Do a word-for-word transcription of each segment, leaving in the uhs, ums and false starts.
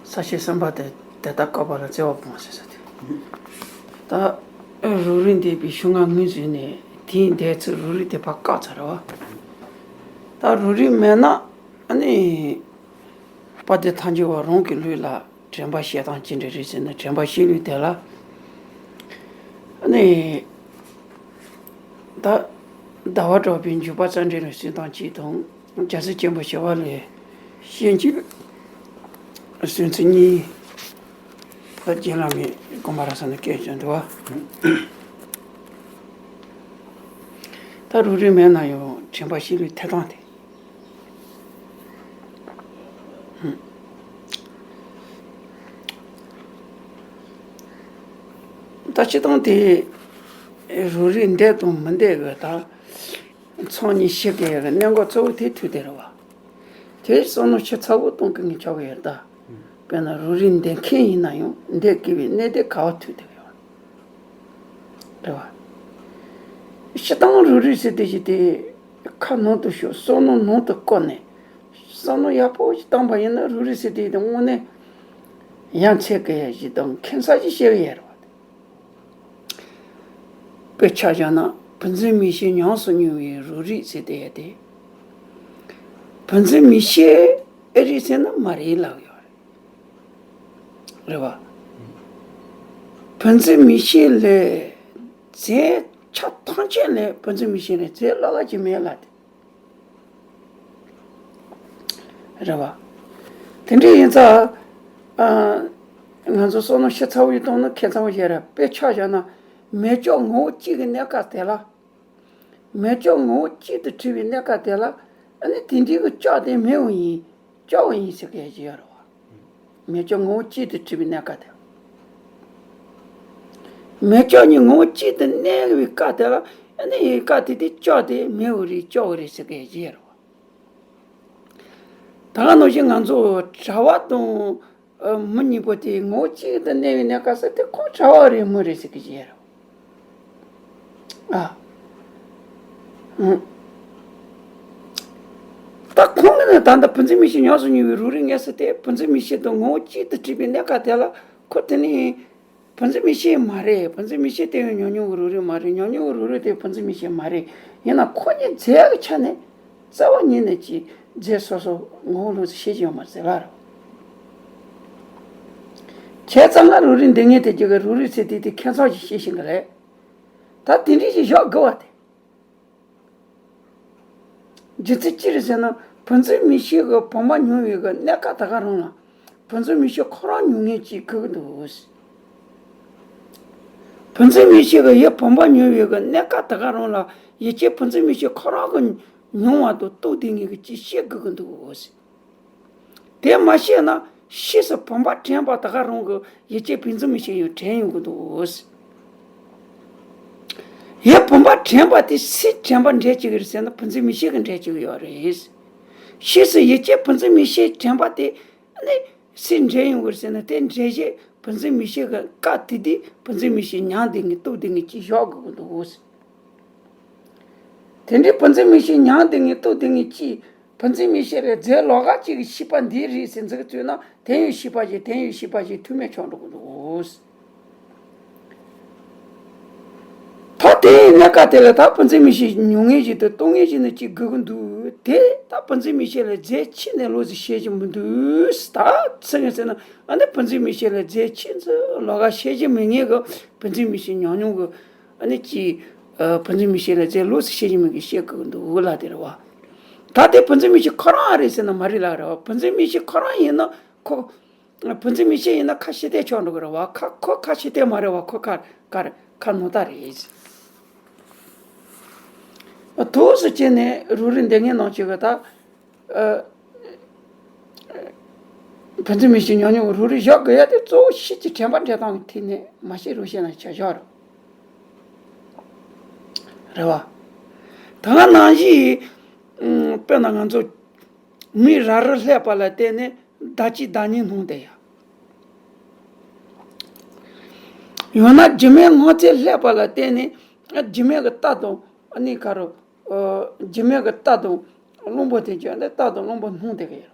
ས་བྱི་སེམས་དཔའ་དེ་དེ་ལྟར་བཀག་པ་ལ་བརྩེ་བ་སྤོང་ཟེར་ས་དེ། ད་རོ་རི་འདས་པའི་ཞུ་ང་ངོས་ཟིན་ནས་དེའི་འདས་ཚུལ་རོ་རི་དེ་ཕར་བཀག་ཚར་བ། ད་རོ་རི་མེད་ན་ཨ་ནི་དཔལ་ལྡན་ཐལ་འགྱུར་བ་རང་གི་ལུས་ལ་དྲན་པ་བཤད་སྟངས་ཅི་འདྲ་རེད་ཟེར་ན། དྲན་པ་བཤད་ལུས་དེ་ལ་ཨ་ནི་ད་ཟླ་བ་གྲགས་པའི་འཇུག་པ་རྩ་འགྲེལ་ལ་གསུང་སྟངས་གཅིག་དང་། རྒྱལ་སྲས་ཆེན་པོ་ཞི་བ་ལྷའི་བཤད་སྤྱོད་གསུང་ཚུལ་གཉིས། ད་རྗེ་བླ་མའི་དགོངས་པ་རབ་གསལ་ནས་བཀོད་ཀྱང་འདུག་བ། ད་རོ་རི་མེད་ན་ཡང་དྲན་པ་བཤད་ལུས་ཐད་སྟངས་དེ། ད་སྤྱིར་བཏང་དེ་རོ་རི་འདས་དང་མི་འདས་ཀྱི་ད་མཚམས་གཉིས་ཕྱེ་གི་ཡོད་པའི་གནད་འགག་གཙོ་བོ་དེ་ཐུག་དེ་རེད་བ། དེ་བསམ་བློ་ཞིབ་ཚགས་པོ་གཏོང་གི་ངས་ཆོག་གི་ཡོད་ད། དཔེར་ན་རོ་རི་འདས་མཁན་ཡིན་ན་ཡང་འདས་དགོས་པའི་གནད་དེ་ག་བ་ཐུག་དེ་ཡོད་རེད་བ། སྤྱིར་བཏང་རོ་རི་ཟེར་དེ་ཞིག་དེ་ཁ་ནང་དུ་ཞོག་བསམ་བློ་ནང་དུ་བཀོད་ནས་བསམ་བློ་ཡག་པོ་ཞིག་བཏང་པ་ཡིན་ན་རོ་རི་ཟེར་དེ་དེ་དངོས་གནས་ཡ་མཚན་གི་ཡ་ཞིག་དང་ཁེ་མཚར་ཞིག་བཤད་གི་ཡོད་རེད་བ། དཔེ་ཆ་བཞག་ན་བུ་འཛིན་མིག་ཤེས་ཉམས་སུ་མྱོང་བའི་རོ་རི་ཟེར་དེ་ཡ་དེ། བུ་འཛིན་མིག་ཤེས་ཨེ་རེད་ཟེར་ན་མ་རེད་ལབ་ཡོད་རེད། རེད་བ། བུ་འཛིན་མིག་ཤེས་ལས་རྫས་ཆ་ཐམས་ཅད་ལས་བུ་འཛིན་མིག་ཤེས་ལས་རྫས་ལོགས་ཀ་ཅིག་མེད་ལབ་དེ། རེད་བ། དེ་འདྲ་ཡིན་ཙང་། ཨ། ང་ཚོ་བསམ་བློ་ཞིབ་ཚགས་པོ་ཞིག་གཏོང་ན་ཁེ་མཚར་པོ་ཞིག་རེད། དཔེ་ཆ་བཞག་ན་མེ་སྐྱོགས་ངོ་བོ་གཅིག་གི་གནས་སྐབས་དེ་ལ། མེ་སྐྱོགས་ངོ་བོ་གཅིག་ཏུ་གྲུབ་པའི་གནས་སྐབས་དེ་ལ་ཨ་ནི་དེ་འདྲའི་གི་སྐྱོགས་དེ་མེ་བོ་ཡིན། སྐྱོགས་པོ་ཡིན་ཟེར་མཁན་ཞིག་ཡོད་རེད་བ། མེ་སྐྱོགས་ངོ་བོ་གཅིག་ཏུ་གྲུབ་པའི་གནས་སྐབས་དེ། མེ་སྐྱོགས་གཉིས་ངོ་བོ་གཅིག་ཏུ་གནས་པའི་སྐབས་དེ་ལ་ཨ་ནི་སྐབས་དེ་དེ་སྐྱོགས་དེ་མེ་བོ་རེད། སྐྱོགས་པོ་རེད་ཟེར་མཁན་ཞིག་ཡོད་རེད་བ། ད་ག་ནང་བཞིན་ང་ཚོ་གྲྭ་པ་དང་། ཨ། མི་གཉིས་པོ་དེ་ངོ་བོ་གཅིག་ཏུ་གནས་པའི་གནས་སྐབས་སུ་དེ་ཁོང་གྲྭ་པ་རེད་མི་རེད་ཟེར་གི་ཡོད་རེད། ཨ། ཨང་། ད་ཁོང་གིས་ནི་ད་ལྟ་བུ་འཛིན་མིག་ཤེས་ཉམས་སུ་མྱོང་བའི་རོ་རི་ངེས་སུ་དེ་བུ་འཛིན་མིག་ཤེས་དང་ངོ་བོ་གཅིག་ཏུ་གྲུབ་པའི་གནས་སྐབས་དེ་ལ་ཁོ་དེ་ནི། བུ་འཛིན་མིག་ཤེས་མ་རེད། བུ་འཛིན་མིག་ཤེས་དེ་ཡང་ཉམས་མྱོང་གི་རོ་རི་མ་རེད། ཉམས་མྱོང་གི་རོ་རི་དེ་བུ་འཛིན་མིག་ཤེས་མ་རེད། ཡིན་ན་ཁོ་གཉིས་རྫས་ཀྱི་ཆ་ནས་རྩ་བ་ཉིད་ནས་ཀྱི་རྫས་སོ་སོ་ངོ་བོ་ལོགས་སུ་ཤེས་ཀྱི་ཡོད་མ་རེད་ཟེར་ལ་རེད། བྱས་ཙང་ང་རོ་རི་འདི་ངས་དེ་རྒྱུ་གི་རོ་རི་ཟེར་དེ་དེ་ཁྱད་མཚར་ཞིག་ཤེས་བཞིན་གི་རེད། ད་དེ་འདྲ་ཞིག་བཞག་དགོས་པ་དེ། རྒྱུ་མཚན་ཅི་རེད་ཟེར་ན། བུ་འཛིན་མིག་ཤེས་ཀྱིས་བུམ་པ་མྱོང་བའི་གི་གནས་སྐབས་ད་ག་རང་ལ། བུ་འཛིན་མིག་ཤེས་ཁོ་རང་མྱོང་མཁན་གཅིག་དགོས་ཀྱི་འདུག། བུ་འཛིན་མིག་ཤེས་ཀྱིས་ཡུལ་བུམ་པ་མྱོང་བའི་གི་གནས་སྐབས་ད་ག་རང་ལ་ཡུལ་ཅན་བུ་འཛིན་མིག་ཤེས་ཁོ་རང་གིས་མྱོང་བ་དང་རྟོགས་བསྡད་མཁན་གྱི་ཅིག་ཤེས་དགོས་ཀྱི་འདུག། དེ་མ་ཤེས་ན་ཕྱིས་སུ་བུམ་པ་དྲན་པ་ད་ག་རང་གི་ཡུལ་ཅན་བུ་འཛིན་མིག་ཤེས་ཡང་དྲན་ཡོང་གི་འདུག། ཡུལ་བུམ་པ་དྲན་པ་དེ་སུས་དྲན་པ་འདྲེན་བྱེད་ཀྱི་རེད་ཟེར་ན་བུ་འཛིན་མིག་ཤེས་ཀྱིས་འདྲེན་བྱེད་ཀྱི་ཡོད་རེད། ཕྱིས་སུ་ཡུལ་ཅན་བུ་འཛིན་མིག་ཤེས་དྲན་པ་དེ་ནི་སུས་འདྲེན་ཡོང་གི་རེད་ཟེར་ན། དེ་འདྲེན་བྱེད་བུ་འཛིན་མིག་ཤེས་ཀྱིས་སྐབས་དེ་དུས་བུ་འཛིན་མིག་ཤེས་མྱང་བསྡད་མཁན་རྟོགས་བསྡད་མཁན་ཅིག་བཞག་དགོས་ཀྱི་འདུག། དེ་འདྲའི་བུ་འཛིན་མིག་ཤེས་མྱང་བསྡད་མཁན་རྟོགས་བསྡད་མཁན་གྱིས་བུ་འཛིན་མིག་ཤེས་ལ་རྫས་ལོགས་ཀ་གཅིག་གི་ཤེས་པ་འདི་རེད་ཟེར་འཛིན་བཙུགས་ན། དེ་ཡང་ཤེས་པ་ཞིག། དེ་ཡང་ཤེས་པ་ཞིག་ཐུག་མེད་ཆགས་འགྲོ་གི་འདུག། ད་དེ་ཡི་གནས་སྐབས་དེ་ལ་ད་བུ་འཛིན་མིག་ཤེས་མྱོང་མཁན་ཞིག་དང་རྟོགས་མཁན་ཞིག་ནི་གཅིག་དགོས་ཀྱི་འདུག། དེ་ད་བུ་འཛིན་མིག་ཤེས་ལ་རྫས་ཕྱེ་ནས་ལོགས་སུ་ཤེས་ཀྱི་མི་འདུག། ད་ཚིག་ངན་ཟེར་ན། ཨ་ནི་བུ་འཛིན་མིག་ཤེས་ལ་རྫས་ཕྱེ་ཚུལ་ལོགས་ཀ་ཤེས་ཀྱི་མེད་མཁན་གྱི་བུ་འཛིན་མིག་ཤེས་ཉམས་མྱོང་གི། ཨ་ནི་ཅི། ཨ། བུ་འཛིན་མིག་ཤེས་ལ་རྫས་ལོགས་སུ་ཤེས་ཀྱི་མེད་མཁན་ཤེས་དགོས་ཀྱི་འདུག་ལབ་དེ་རེད་བ། ད་དེ་བུ་འཛིན་མིག་ཤེས་ཁོ་རང་རེད་ཟེར་ན་མ་རེད་ལབ་རེད་བ། བུ་འཛིན་མིག་ཤེས་ཁོ་རང་ཡིན་ན་ཁོ། བུ་འཛིན་མིག་ཤེས་ཡིན་ན་ཁ་ཕྱིར་བལྟས་ཆགས་འགྲོ་གི་རེད་བ། ཁ་ཁོ་ཁ་ཕྱིར་བལྟས་མ་རེད་བ། ཁོ་ཁ་ཁ་ཁ་ནོར་ལྟ་རེད། ཐུགས་སུ་བཅད་ནས་རོ་རི་འདས་མཁན་ནང་བཞིན་གྱི་ད། ཨ། བུ་འཛིན་མིག་ཤེས་ཉམས་མྱོང་གི་རོ་རི་བཞག་དགོས་ཡ་དེ་གཙོ་བོ་ཕྱིས་ཀྱི་དྲན་པ་འདྲེན་སྟངས་ཀྱི་ཐད་ནས་མ་ཤེས་རོ་ཤེས་ན་ཆ་བཞག་རེད། རེད་བ། ད་ག་ནང་བཞིན། ཨུམ། དཔེར་ན་ང་ཚོ་མིག་ར་རི་ལྷེབ་པ་ལ་བརྟེན་ནས་ཟླ་གཅིག་ཟླ་གཉིས་སྣང་བསྡད་ཡ། ཡང་ན་རྒྱུ་མའི་སྔོ་ཚལ་ལྷེབ་པ་ལ་བརྟེན་ནས་རྒྱུ་མའི་གི་རྟ་དང་ཨ་ནི་ག་རེ། ཨོ། རྒྱུ་མའི་གི་རྟ་དང་གླང་པོ་དེ་ཚོ་ནི་རྟ་དང་གླང་པོ་སྣང་བསྡད་གི་ཡོད་རེད་བ།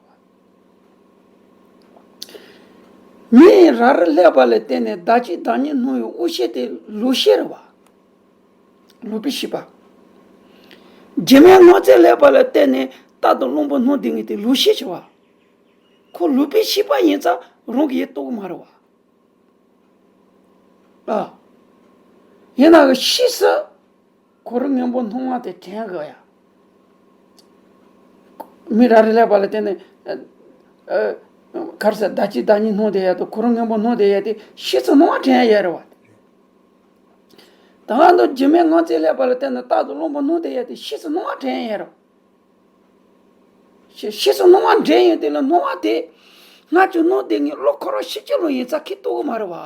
མིག་ར་རི་ལྷས་པ་ལ་བརྟེན་ནས་ཟླ་གཅིག་ཟླ་གཉིས་སྣང་བའི་དབུགས་ཤེས་དེ་ལུས་ཤེས་རེད་བ། ལུས་པའི་ཤེས་པ། རྒྱུ་མའི་སྔོ་ཚལ་ལྷས་པ་ལ་བརྟེན་ནས་རྟ་དང་གླང་པོ་སྣང་བསྡད་མཁན་དེ་ལུས་ཤེས་བྱ་བ། ཁོ་ལུས་པའི་ཤེས་པ་ཡིན་ཙང་རང་གི་ཡིད་རྟོགས་ཀྱི་མ་རེད་བ། ཨ། ཡིན་ནའང་ཕྱིས་སུ་གོ་རིམ་སྔོན་པོ་སྣང་བ་དེ་དྲན་དགོས་ཡ། མིག་ར་རི་ལྷས་པ་ལ་བརྟེན་ནས་ཨ་ཨ་ག་རེ་ཟེར། ཟླ་གཅིག་ཟླ་གཉིས་སྣང་བསྡད་ཡ་དང་གོ་རིམ་སྔོན་པོ་སྣང་བསྡད་ཡ་དེ་ཕྱིས་སུ་སྣང་བ་དྲན་ཡ་རེད་བ། ད་ང་ཚོ་རྒྱུ་མའི་སྔོ་ཚལ་ལྷས་པ་ལ་བརྟེན་ནས་རྟ་དང་གླང་པོ་སྣང་བསྡད་ཡ་དེ་ཕྱིས་སུ་སྣང་བ་དྲན་ཡ་རེད། ཕྱིས་ཕྱིས་སུ་སྣང་བ་དྲན་ཡོང་དུས་ལ་སྣང་བ་དེ་སྔར་གྱི་སྣང་བསྡད་མཁན་བློ་ཁོ་རང་ཕྱི་ཕྱི་ལོགས་ཡིན་ཙང་ཁོས་རྟོགས་ཀྱི་མ་རེད་བ།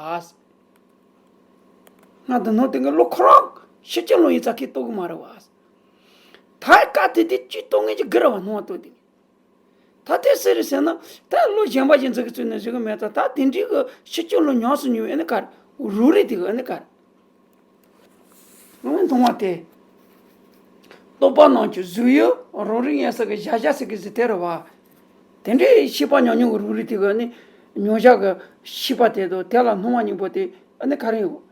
སྔར་དུ་སྣང་བསྡད་མཁན་བློ་ཁོ་རང་ཕྱི་ཕྱི་ལོགས་ཡིན་ཙང་ཁོས་རྟོགས་ཀྱི་མ་རེད་བ། ད་སྐབས་དེ་དུས་ཅིག་རྟོགས་མཁན་གྱི་དགུ་རེད་བ། སྣང་བ་རྟོགས་དེ། ད་དེ་སུ་རེད་ཟེར་ན། ད་བློ་གཞན་པ་ཞིག་འཛིན་གྱི་བཙུགས་ནས་བཞུགས་གི་མེད་ཙང་། ད་དེ་འདྲའི་གི་ཕྱི་ཕྱི་ལོགས་ཉམས་སུ་མྱོང་བའི་ཨ་ནི་ག་རེ། རང་རིག་དེ་གི་ཨ་ནི་ག་རེ། སྣང་བ་དེ། རྟོག་པ་རྣམས་ཀྱི་གཟུགས་དབྱིབས་རང་རིག་ཡིན་ས་གི་གཞལ་བྱ་ཟེར་གི་ཟེར་དེ་རེད་བ། དེ་འདྲའི་ཤེས་པ་ཉམས་མྱོང་གི་རང་རིག་དེ་གི་ཨ་ནི། མྱོང་བྱ་གི་ཤེས་པ་དེ་དང་དེ་ལ་སྣང་བ་གཉིས་པོ་དེ་ཨ་ནི་ག་རེ་ཡོད།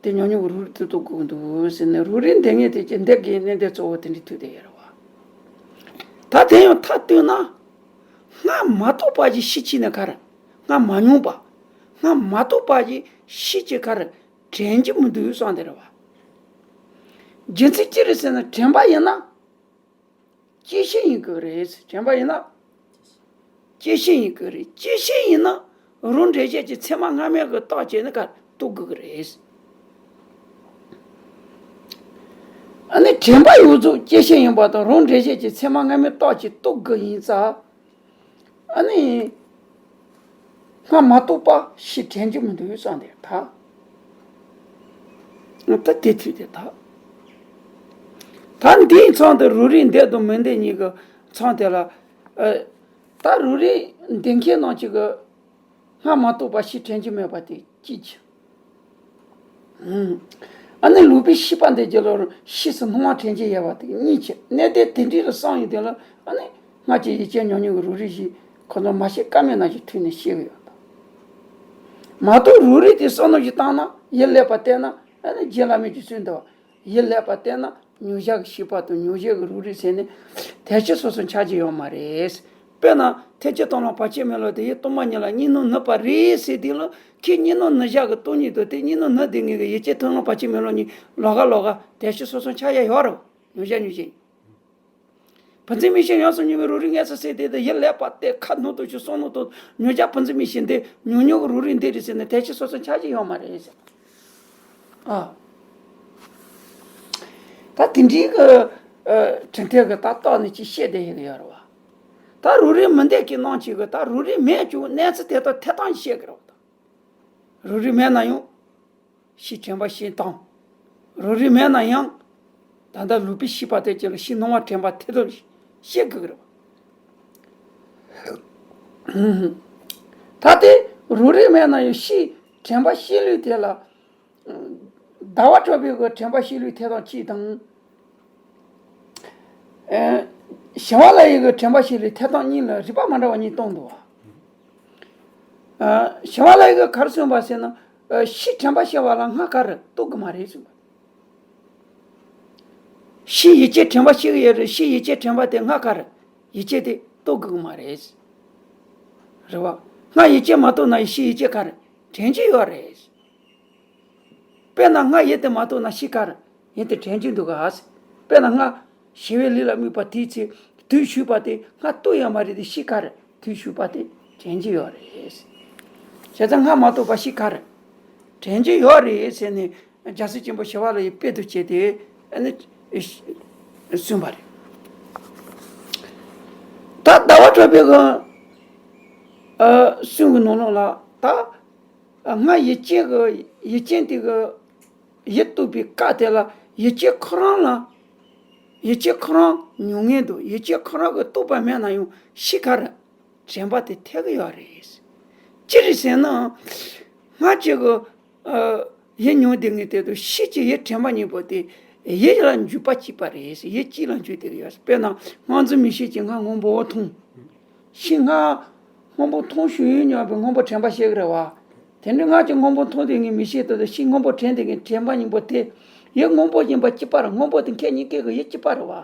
དེ་ཉམས་མྱོང་གི་རང་རིག་ཏུ་རྟོགས་དགོས་ཀྱི་འདུག་ཟེར་ནས། རང་རིག་འདོད་མཁན་དེ་ཅི་འདོད་ཀྱི་གནད་དོན་གཙོ་བོ་དེ་འདྲའི་དུས་དེ་ཡོད་རེད་བ། ད་དེ་ཡང་མཐའ་བསྟུན་ན། སྔར་མ་རྟོགས་པ་ཞིག་ཕྱིར་ཕྱིན་ནས་ག་རེ། སྔར་མ་མྱོང་པ། སྔར་མ་རྟོགས་པ་ཞིག་ཕྱིར་ཕྱིན་ག་རེ། དྲན་གྱི་མི་འདུག་བསམ་དེ་རེད་བ། རྒྱུ་མཚན་ཅི་རེད་ཟེར་ན། དྲན་པ་ཡིན་ན། བཅད་ཤེས་ཡིན་དགོས་རེད། དྲན་པ་ཡིན་ན། བཅད་ཤེས་ཡིན་དགོས་རེད། བཅད་ཤེས་ཡིན་ན་རང་འགྲེལ་བཤད་ཀྱི་ཚད་མ་སྔ་མའི་གི་རྟགས་བྱས་ནས་ག་རེ་རྟོགས་དགོས་ཀྱི་རེད། ཨ་ནི་དྲན་པ་ཡོངས་རྫོགས་བཅད་ཤེས་ཡིན་པ་དང་རང་འགྲེལ་བཤད་ཀྱི་ཚད་མ་སྔ་མའི་རྟགས་ཀྱིས་རྟོགས་དགོས་ཡིན་ཙང་། ཨ་ནི། སྔར་མ་རྟོགས་པ་ཕྱིར་དྲན་གྱི་མི་འདུག་བསམ་དེ་ད། ད་དེ་དུས་དེ་ད། ད་འདིའི་མཚམས་དེ་རང་རིག་འདོད་དང་མི་འདོད་གཉིས་ཀྱི་མཚམས་དེ་ལ། ཨ། ད་རང་རིག་འདོད་མཁན་རྣམས་ཀྱི་གི་སྔར་མ་རྟོགས་པ་ཕྱིར་དྲན་གྱི་མེད་པ་དེ་གཅིག་བྱས། ཨ་ནི་ལུས་པོའི་ཤེས་པ་འདི་རྒྱུད་ལ་ཕྱིས་སུ་སྣང་བ་དྲན་གྱི་ཡོད་པ་དེ་གཉིས་བྱས། གནད་དོན་དེ་འདྲའི་རུ་བསམ་ཡོང་དུས་ལ། ཨ་ནི་སྔར་གྱི་ཡིད་ཀྱི་ཉམས་མྱོང་གི་རང་རིག་ཞིག་ཁོ་ཚོ་མ་ཤེས་ཀ་མེད་ན་ཞིག་ཐོན་ནས་ཤེས་ཀྱི་ཡོད་དོ། མ་གཏོགས་རང་རིག་དེ་བསམ་མནོ་ཞིག་བཏང་ན། ཡིད་ལེགས་པར་བལྟས་ན། ཨ་ནི་རྗེ་བླ་མས་ཀྱི་གསུངས་འདུག། ཡིད་ལེགས་པར་བལྟས་ན་མྱོང་བྱ་གི་ཤེས་པ་དང་མྱོང་བྱེད་ཀྱི་རང་རིག་ཟེར་ནས་དོན་སྤྱི་སོ་སོར་འཆར་གྱི་ཡོད་མ་རེད། དཔེར་ན་ཐེག་ཆེན་མཐོང་ལམ་བར་ཆད་མེད་ལམ་དེ་ཡི་སྟོང་པ་ཉིད་ལ་གཉིས་སྣང་ནུབ་པ་རེད་ཟེར་དུས་ལ། ཁོས་གཉིས་སྣང་ནུབ་བྱ་གི་སྟོང་ཉིད་དང་དེ་གཉིས་སྣང་ནུབ་བསྡད་མཁན་གྱི་ཡིད་ཀྱི་མཐོང་ལམ་བར་ཆད་མེད་ལམ་གཉིས་ལོགས་ཀ་ལོགས་ཀ་དོན་སྤྱི་སོ་སོར་འཆར་ཡ་ཡོད་རེད། མྱོང་བྱ་མྱོང་བྱེད། ཕན་ཚུན་མིག་ཤེས་ཡོངས་སུ་མྱོང་བའི་རང་རིག་ངེས་སུ་གསལ་དེ་དང་། ཡིད་ལེགས་པར་བལྟས་ཁ་ནང་དུ་ཞུགས་བསམ་མནོ་དང་མྱོང་བྱ་ཕན་ཚུན་མིག་ཤེས་འདི་ཉམས་མྱོང་གི་རང་རིག་འདི་རེད་ཟེར་ནས་དོན་སྤྱི་སོ་སོར་འཆར་གྱི་ཡོད་མ་རེད་ཟེར། ཨ། ད་དེ་འདྲའི་གི། ཨ། དྲན་ཐོས་ཀྱི་ད་རྟགས་ནི་ཅིག་བཤད་བསྡད་ཡོད་རེད་བ། ད་རང་རིག་མི་འདོད་མཁན་རྣམས་ཀྱིས་གི་ད་རང་རིག་མེད་ཀྱང་གནས་ཚུལ་དེ་དག་ཐོས་སྟངས་བཤད་ཀྱི་རེད་བ། ད་རང་རིག་མེད་ན་ཡང་ཕྱིར་དྲན་པ་ཤེས་སྟངས། རང་རིག་མེད་ན་ཡང་ད་ལྟ་ལུས་པོའི་ཤེས་པ་དེ་ཅིག་ལ་ཕྱིར་སྣང་བ་དྲན་པ་ཐོས་སྟངས་བཤད་དགོས་ཀྱི་རེད་བ། ད་དེ་རང་རིག་མེད་ན་ཡང་ཕྱིར་དྲན་པ་ཤེས་ལུགས་དེ་ལ། ཟླ་བ་གྲགས་པའི་གི་དྲན་པ་ཤེས་ལུགས་ཐོས་སྟངས་གཅིག་དང་། ཨེ། ཞི་བ་ལྷ་ཡི་གི་དྲན་པ་ཤེས་ལུགས་ཐོས་སྟངས་གཉིས་ལ་རིགས་པ་མ་འདྲ་བ་གཉིས་བཏོན་འདུག་བ། ཨ། ཞི་བ་ལྷ་ཡི་གི་ག་རེ་གསུངས་པ་ཟེར་ན། ཨ། ཕྱིར་དྲན་པ་ཤེས་པ་ལ་སྔར་ག་རེ་རྟོགས་ཀྱི་མ་རེད་གསུངས་པ། ཕྱིར་ཡིད་ཀྱི་དྲན་པ་ཤེས་ཀྱི་ཡོད་རེད། ཕྱིར་ཡིད་ཀྱི་དྲན་པ་དེ་སྔར་ག་རེ། ཡིད་ཀྱི་དེ་རྟོགས་དགོས་ཀྱི་མ་རེད། རེད་བ། སྔར་ཡིད་ཀྱི་མ་རྟོགས་ན་ཕྱིར་ཡིད་ཀྱི་ག་རེ་དྲན་གྱི་ཡོད་རེད། དཔེར་ན་སྔར་ཡིད་དེ་མ་རྟོགས་ན་ཕྱིར་ག་རེ་ཡིད་དེ་དྲན་གྱི་འདུག་ག། དཔེར་ན་སྔར་ཞི་བའི་ལུས་ལ་དམིགས་པ་དེའི་ཚེ་དུས་ཞུགས་པ་དེ་སྔར་རྟོགས་ཡོད་མ་རེད་དེ། ཕྱིར་ག་རེ་དུས་ཞུགས་པ་དེ་དྲན་གྱི་ཡོད་རེད། བྱས་ཙང་སྔར་མ་རྟོགས་པ་ཕྱིར་ག་རེ་དྲན་གྱི་ཡོད་རེད་ཟེར་ནས། རྒྱལ་སྲས་ཆེན་པོ་ཞི་བ་ལྷ་ཡི་དཔེ་དུ་བྱས་ཏེ་ཨ་ནི་གསུངས་པ་རེད། ད་ཟླ་བ་གྲགས་པའི་གི་ཨ་གསུང་གི་ནང་ལོགས་ལ། ད་སྔར་ཡིད་ཅན་གི་ཡིད་ཅན་དེ་གི་ཡིད་རྟོགས་པའི་སྐབས་དེ་ལ་ཡིད་ཅན་ཁོ་རང་ལ། ཡིད་ཅན་ཁོ་རང་མྱོང་ངེས་འདུག། ཡིད་ཅན་ཁོ་རང་གི་རྟོགས་པ་མེད་ན་ཡང་ཕྱིར་ག་རེ་དྲན་པ་དེ་ཐེབས་ཀྱི་ཡོད་རེད། ཅི་རེད་ཟེར་ན། སྔར་གྱི་གི་ཨ་ཡིད་མྱོང་བསྡད་མཁན་དེ་དང་ཕྱིས་ཀྱི་ཡིད་དྲན་པ་གཉིས་པོ་དེ་ཡིད་ལ་འཇུག་པ་གཅིག་པ་རེད། ཡིད་གཅིག་ལ་འཇུག་བསྡད་ཀྱི་ཡོད། དཔེར་ན་སྔར་འཛིན་མིག་ཤེས་ཀྱིས་སྔར་སྔོན་པོ་མཐོང་། ཕྱིས་སྔར་ སྔོན་པོ་མཐོང་ཞུ་ཡུལ་མྱོང་བའི་སྔོན་པོ་དྲན་པ་ཤེས་ཀྱི་རེད་བ། དེ་འདྲའི་སྔར་གྱི་སྔོན་པོ་མཐོང་དུས་ངས་མི་ཤེས་དུས་དུ་ཕྱིས་སྔོན་པོ་དྲན་དུས་ངས་དྲན་པ་གཉིས་པོ་དེ་ཡུལ་སྔོན་པོ་ཡིན་པ་གཅིག་པ་རེད། སྔོན་པོ་དེ་ཁྱེད་གཉིས་ཀའི་གི་ཡུལ་གཅིག་པ་རེད་བ།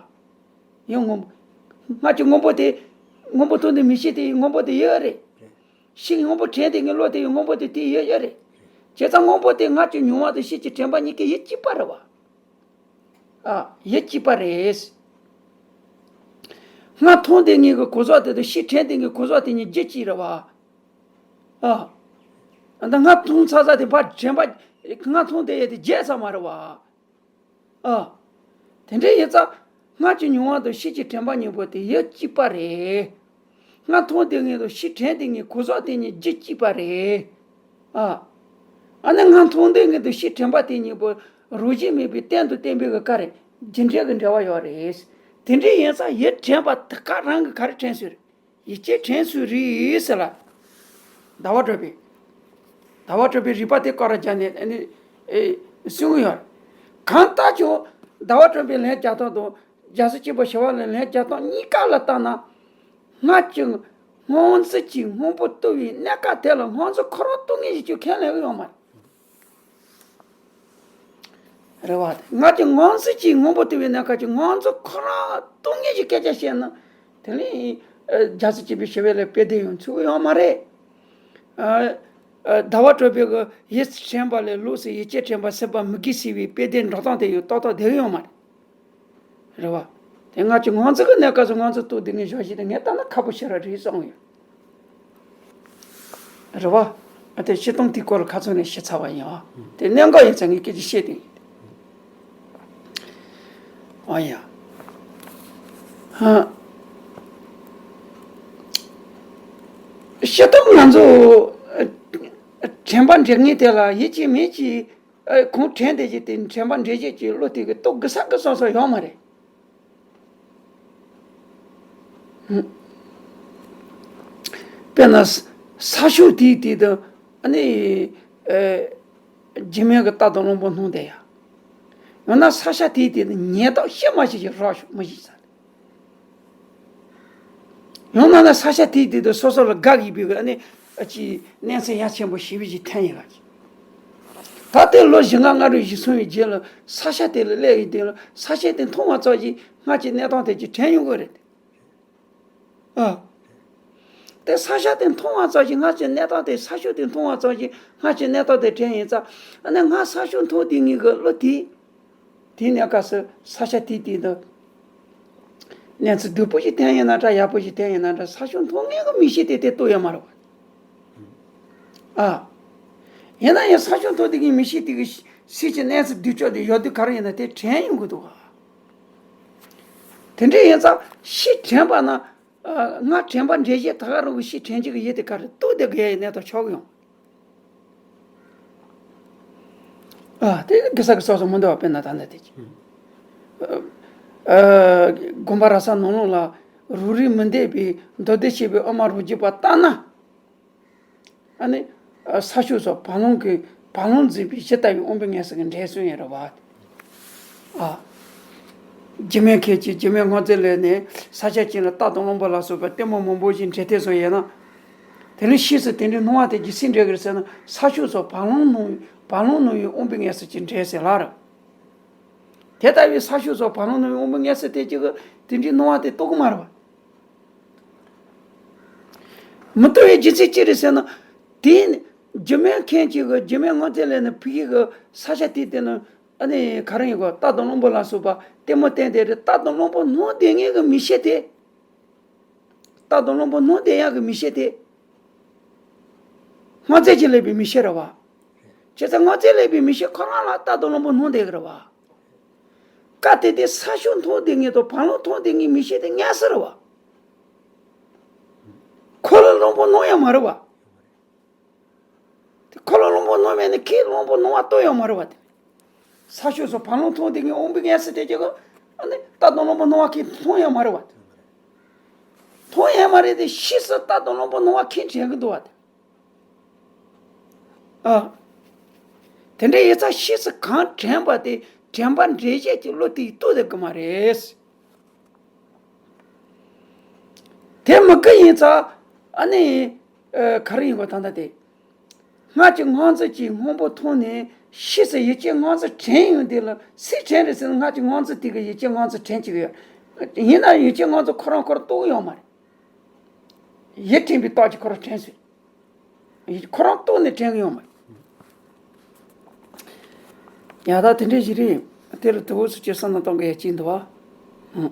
ཡང་སྔོན་པོ། སྔར་གྱི་སྔོན་པོ་དེ། སྔོན་པོ་མཐོང་དུས་མི་ཤེས་དེ་ཡི་སྔོན་པོ་དེ་ཡོད་རེད། ཕྱིས་སྔོན་པོ་དྲན་དེ་ངའི་བློ་དེ་ཡི་སྔོན་པོ་དེ་དེ་ཡོད་ཡོད་རེད། བྱས་ཙང་སྔོན་པོ་དེ་སྔར་གྱི་མྱོང་བ་དང་ཕྱིས་ཀྱི་དྲན་པ་གཉིས་ཀའི་ཡུལ་གཅིག་པ་རེད་བ། ཨ། ཡུལ་གཅིག་པ་རེད། སྔར་མཐོང་དེ་གཉིས་ཀྱི་གོ་ཟོག་དེ་དང་ཕྱིས་དྲན་དེ་གཉིས་གོ་ཟོག་དེ་གཉིས་རྒྱུ་གཅིག་རེད་བ། ཨ། ད་སྔར་མཐོང་ཚར་ཚར་དེ་ཕར་དྲན་པ། སྔར་མཐོང་དེ་ཡོད་དེ་བརྗེད་ཚར་མ་རེད་བ། ཨ། དེ་འདྲ་ཡིན་ཙང་སྔར་གྱི་མྱོང་བ་དང་ཕྱིས་ཀྱི་དྲན་པ་གཉིས་པོ་དེ་ཡུལ་གཅིག་པ་རེད། སྔར་མཐོང་དེ་གཉིས་དང་ཕྱིས་དྲན་དེ་གཉིས་གོ་ཟོག་དེ་གཉིས་རྒྱུ་གཅིག་པ་རེད། ཨ། ཨ་ནི་སྔར་མཐོང་དེ་གཉིས་དང་ཕྱིས་དྲན་པ་དེ་གཉིས་པོ་རང་བཞིན་མེད་པའི་གཏན་དུ་བརྟན་པའི་གི་ཀ་རེད། རྒྱུ་འབྲས་ཀྱི་འབྲེལ་བ་ཡོད་རེད། དེ་འདྲ་ཡིན་ཙང་ཡུལ་དྲན་པ་དེ་ཀ་རང་གི་ག་རེ་དྲན་སྲོལ་རེད། ཡིད་ཀྱིས་དྲན་སྲོལ་རེད་ཟེར་ལ། ཟླ་བ་གྲགས་པས། ཟླ་བ་གྲགས་པས་རིགས་པ་དེ་སྐོར་ར་སྦྱར་ནས་ཨ་ནི། ཨེ། གསུང་གི་ཡོད། གང་ལྟར་ཀྱང་ཟླ་བ་གྲགས་པའི་ལན་རྒྱག་སྟངས་དང་རྒྱལ་སྲས་ཆེན་པོ་ཞི་བ་ལྷའི་ལན་རྒྱག་སྟངས་གཉིས་ཀ་ལ་བལྟས་ན། སྔར་གྱི་སྔོན་རྩིས་ཀྱི་སྔོན་པོ་བཏུ་བའི་གནས་སྐབས་དེ་ལ་སྔོན་རྩིས་ཁོ་རང་བཏུ་མཁན་ཞིག་ཀྱང་ཁས་ལེན་གྱི་ཡོད་མ་རེད། རེད་བ། སྔར་གྱི་སྔོན་རྩིས་ཀྱི་སྔོན་པོ་བཏུ་བའི་གནས་སྐབས་ཀྱི་སྔོན་རྩིས་ཁོ་རང་བཏུ་མཁན་གྱི་སྐད་ཆ་བཤད་ན། དེ་ལས་རྒྱལ་སྲས་ཆེན་པོ་ཞི་བ་ལྷའི་དཔེ་དེ་ཡང་ཚུགས་ཡོད་མ་རེད། ཨ། ཨ། ཟླ་བ་གྲགས་པའི་གི་ཡིད་དྲན་པ་ལས་ལོག་སྟེ་ཡིད་ཀྱིས་དྲན་པ་སྲིད་པ་མི་དགེ་ཟེར་བའི་དཔེ་དེ་འགྲོ་སྟངས་དེ་ཡང་ཏག་ཏག་བསྡད་ཡོད་མ་རེད། རེད་བ། དེ་སྔར་གྱི་སྔོན་རྩིས་ཀྱི་གནས་སྐབས་སུ་སྔོན་རྩིས་བཏུ་དེ་ངས་ཞོག་ཞིག་དེ་ངས་ལྟ་ན་ཁག་པོ་ཞེ་དྲག་རེད་བསམ་ཡོད། རེད་བ། ཨ། དེ་སྤྱིར་བཏང་དེའི་སྐོར་ལ་ཁ་ཚོན་ནས་བཤད་ཚར་བ་ཡིན་བ། དེ་གནད་འགག་ཡིན་ཙང་ངས་སྐད་ཆ་བཤད་དེ། ཨ་ཡ། ཧ། སྤྱིར་བཏང་ང་ཚོ། ཨ། དྲན་པ་འདྲེན་མཁན་དེ་ལ་ཡིད་ཀྱིས་མིད་ཀྱིས། ཨ། གང་དྲན་དེ་ཀྱི་དེ་དྲན་པ་འདྲེན་བྱེད་ཀྱི་བློ་དེ་གི་རྟོག་གི་ས་གི་སོ་སོ་ཡོད་མ་རེད། དཔེར་ན་ས་ས་ཕྱོགས་དེའི་དེ་དང་། ཨ་ནི། ཨེ། རྒྱུ་མེད་ཀྱི་རྟ་དང་གླང་པོ་སྣང་དེ་ཡ། ཡང་ན་ས་ཆ་དེའི་དེ་ནི་ཉེན་རྟོག་ཤི་མ་ཤི་ཞིག་རག་ཤོག་མི་ཤི་ས། ཡང་ན་ན་ས་ཆ་དེའི་དེ་དང་སོ་སོ་ལ་དགའ་ཡི་བའི་གི་ཨ་ནི། ཨ་ཅི། གནས་ཚུལ་ཡ་ཆེན་པོ་ཞེ་པོ་ཞིག་ཐོན་ཡོད་ལ། ད་ལྟའི་ལོ་བཞི་ལྔ་ལྔ་དྲུག་ཞིག་སོང་བའི་རྗེས་ལ་ས་ཆ་དེ་ལ་སླེབས་ཡོད་དུས་ལ་ས་ཆ་དེ་མཐོང་བ་ཙམ་གྱིས་སྔར་གྱི་གནས་སྟངས་དེ་ཅིག་དྲན་ཡོང་གི་རེད། ཨ། དེ་ས་ཆ་དེ་མཐོང་བ་ཙམ་གྱིས་སྔར་གྱི་གནས་སྟངས་དེ། ས་ཕྱོགས་དེ་མཐོང་བ་ཙམ་གྱིས་སྔར་གྱི་གནས་སྟངས་དེ་དྲན་ཡིན་ཙང་། ཨ་ནི་སྔར་ས་ཕྱོགས་མཐོང་དུས་ངེད་ཀྱི་བློ་དེ། དེའི་གནས་སྐབས་སུ་ས་ཆ་དེའི་སྟེང་དུ་གནས་ཚུལ་སྡུག་པོ་ཞིག་ཐོན་ཡིན་ན་འདྲ། ཡག་པོ་ཞིག་ཐོན་ཡིན་ན་འདྲ། ས་ཕྱོགས་མཐོང་མཁན་གྱི་མི་ཤེས་དེ་དེ་ལྟོས་ཡོད་མ་རེད་བ། ཨ། ཡིན་ན་ཡང་ས་ཕྱོགས་མཐོང་དེ་གི་མི་ཤེས་དེ་གི་སྲིད་ཀྱི་གནས་ཚུལ་སྡུག་ཅོག་དེ་ཡོད་དུས་ག་རེ་ཡིན་ན་དེ་དྲན་ཡོང་གི་འདུག་བ། དེ་འདྲ་ཡིན་ཙང་ཕྱིས་དྲན་པ་ན། ཨ། སྔར་དྲན་པ་འདྲེན་བྱེད་ད་ག་རང་གི་ཕྱིས་དྲན་བྱེད་ཀྱི་ཡུལ་དེ་ག་རེ། རྟོག་དེ་དགོས་ཡ་ཡིན་ནའི་ད་ཆོག་གི་ཡོང་། ཨ། དེ་གི་ས་གི་སོ་སོ་མི་འདུག་བ། དཔེར་ན་ད་ལྟ་དེ་ཅི། ཨ། དགོན་པ་ར་ས་ནང་ལོགས་ལ་རོགས་རེས་མི་འདེབས་པའི་མདོ་སྡེ་བཤད་པའི་དབུ་མ་རོགས་བརྒྱུད་པ་ལྟར་ན། ཨ་ནི། ཨ། ས་ཕྱོགས་སུ་བ་ལང་གི་བ་ལང་འཛིན་པའི་ཇི་ལྟ་བའི་དབང་པོའི་ངོས་སུ་གི་འདྲེས་སོང་ཡོད་རེད་བ། ཨ། རྒྱུ་མེད་ཁྱེད་ཀྱིས་རྒྱུ་མེད་སྔོན་རྩིས་ལས་ནས་ས་ཆ་གཅིག་ལ་རྟ་དང་གླང་པོ་ལ་སོགས་པ་ལྟད་མོ་མང་པོ་ཞིག་འདྲེས་ཐེབས་སོང་ཡོད་ན། དེ་ལས་ཕྱིས་སུ་དེ་འདྲའི་སྣང་བ་དེ་ཇི་སྲིད་འདྲེས་གི་རེད་ཟེར་ན། ས་ཕྱོགས་སུ་བ་ལང་སྣང་བ་ལང་སྣང་བའི་དབང་པོའི་ངོས་སུ་ཅིག་འདྲེས་ཟེར་ལ་རེད། དེ་ལྟ་བུའི་ས་ཕྱོགས་སུ་བ་ལང་སྣང་བའི་དབང་པོའི་ངོས་སུ་དེ་ཅིག་གི་དེ་འདྲའི་སྣང་བ་དེ་རྟོགས་གི་མ་རེད་བ། མི་རྟོགས་པའི་རྒྱུ་མཚན་ཅི་རེད་ཟེར་ན། དེ་ནི་རྒྱུ་མེད་མཁན་གཅིག་གིས་རྒྱུ་མེད་སྔོན་རྩིས་ལས་ནི་ཕ་གི་གི་ས་ཆ་དེའི་སྟེང་ན། ཨ་ནི་ག་རེ་ཡིན་གོ། རྟ་དང་གླང་པོ་ལ་སོགས་པ་ལྟད་མོ་བསྟན་ཏེ་རེད། རྟ་དང་གླང་པོ་སྣང་བསྡད་མཁན་གྱི་མི་ཤེས་དེ། རྟ་དང་གླང་པོ་སྣང་བསྡད་ཡག་གི་མི་ཤེས་དེ། སྔོན་རྩིས་ཀྱིས་སླེབས་པའི་མི་ཤེས་རེད་བ། བྱས་ཙང་སྔོན་རྩིས་སླེབས་པའི་མི་ཤེས་ཁོ་རང་ལ་རྟ་དང་གླང་པོ་སྣང་བསྡད་ཀྱི་རེད་བ། སྐབས་དེ་དུས་ས་ཕྱོགས་མཐོང་བསྡད་མཁན་དང་བ་ལང་མཐོང་བསྡད་མཁན་མི་ཤེས་དེ་མཉམ་སུ་རེད་བ། ཁོ་ལ་གླང་པོ་སྣང་ཡ་མ་རེད་བ། དེ་ཁོ་ལ་གླང་པོ་སྣང་མེད་ནི་ཁོས་གླང་པོ་སྣང་བ་རྟོགས་ཡོད་མ་རེད་བ། དེ་ས་ཕྱོགས་སུ་བ་ལང་མཐོང་དེ་ངའི་དབང་པོའི་ངོས་སུ་དེ་ཅིག་གི། ཨ་ནི་རྟ་དང་གླང་པོ་སྣང་བ་ཁོས་མཐོང་ཡོད་མ་རེད་བ། དེ་མཐོང་ཡོད་མ་རེད་དེ། ཕྱིས་སུ་རྟ་དང་གླང་པོ་སྣང་བ་ཁོས་དྲན་གི་འདུག་བ། དེ། ཨ། དེ་འདྲ་ཡིན་ཙང་ཕྱིས་སུ་གང་དྲན་པ་དེ་དྲན་པ་འདྲེན་བྱེད་ཀྱི་བློ་དེ་རྟོགས་བསྡད་ཀྱི་མ་རེད། དེ་མི་དགོས་ཡིན་ཙང་། ཨ་ནི། ཨ། ག་རེ་ཡིན་པ་ད་ལྟ་དེ། སྔར་གྱི་སྔོན་ཚུལ་གྱི་སྔོན་པོ་མཐོང་ནས་ཕྱིས་སུ་ཡིད་ཀྱི་སྔོན་ཚུལ་དྲན་ཡོང་དུས་ལ། སུས་དྲན་རེད་ཟེར་ན། སྔར་གྱི་སྔོན་ཚུལ་དེ་གི་ཡིད་ཀྱི་སྔོན་ཚུལ་དྲན་གྱི་ཡོད། ཡིན་ན་ཡིད་ཀྱི་སྔོན་ཚུལ་ཁོ་རང་ཁོ་རང་རྟོགས་ཡོད་མ་རེད། ཡིད་དྲན་པའི་རྟགས་ཀྱིས་ཁོ་རང་དྲན་སོང་། ཁོ་རང་རྟོགས་ནས་དྲན་གི་ཡོད་མ་རེད། ཡ། ད་དེ་འདྲ་ཞིག་རེད། དེ་ལ་དུ་བོ་སུ་ཅི་བསམ་བློ་གཏོང་གི་ཡ་ཅིག་འདུག་བ། ཨང་།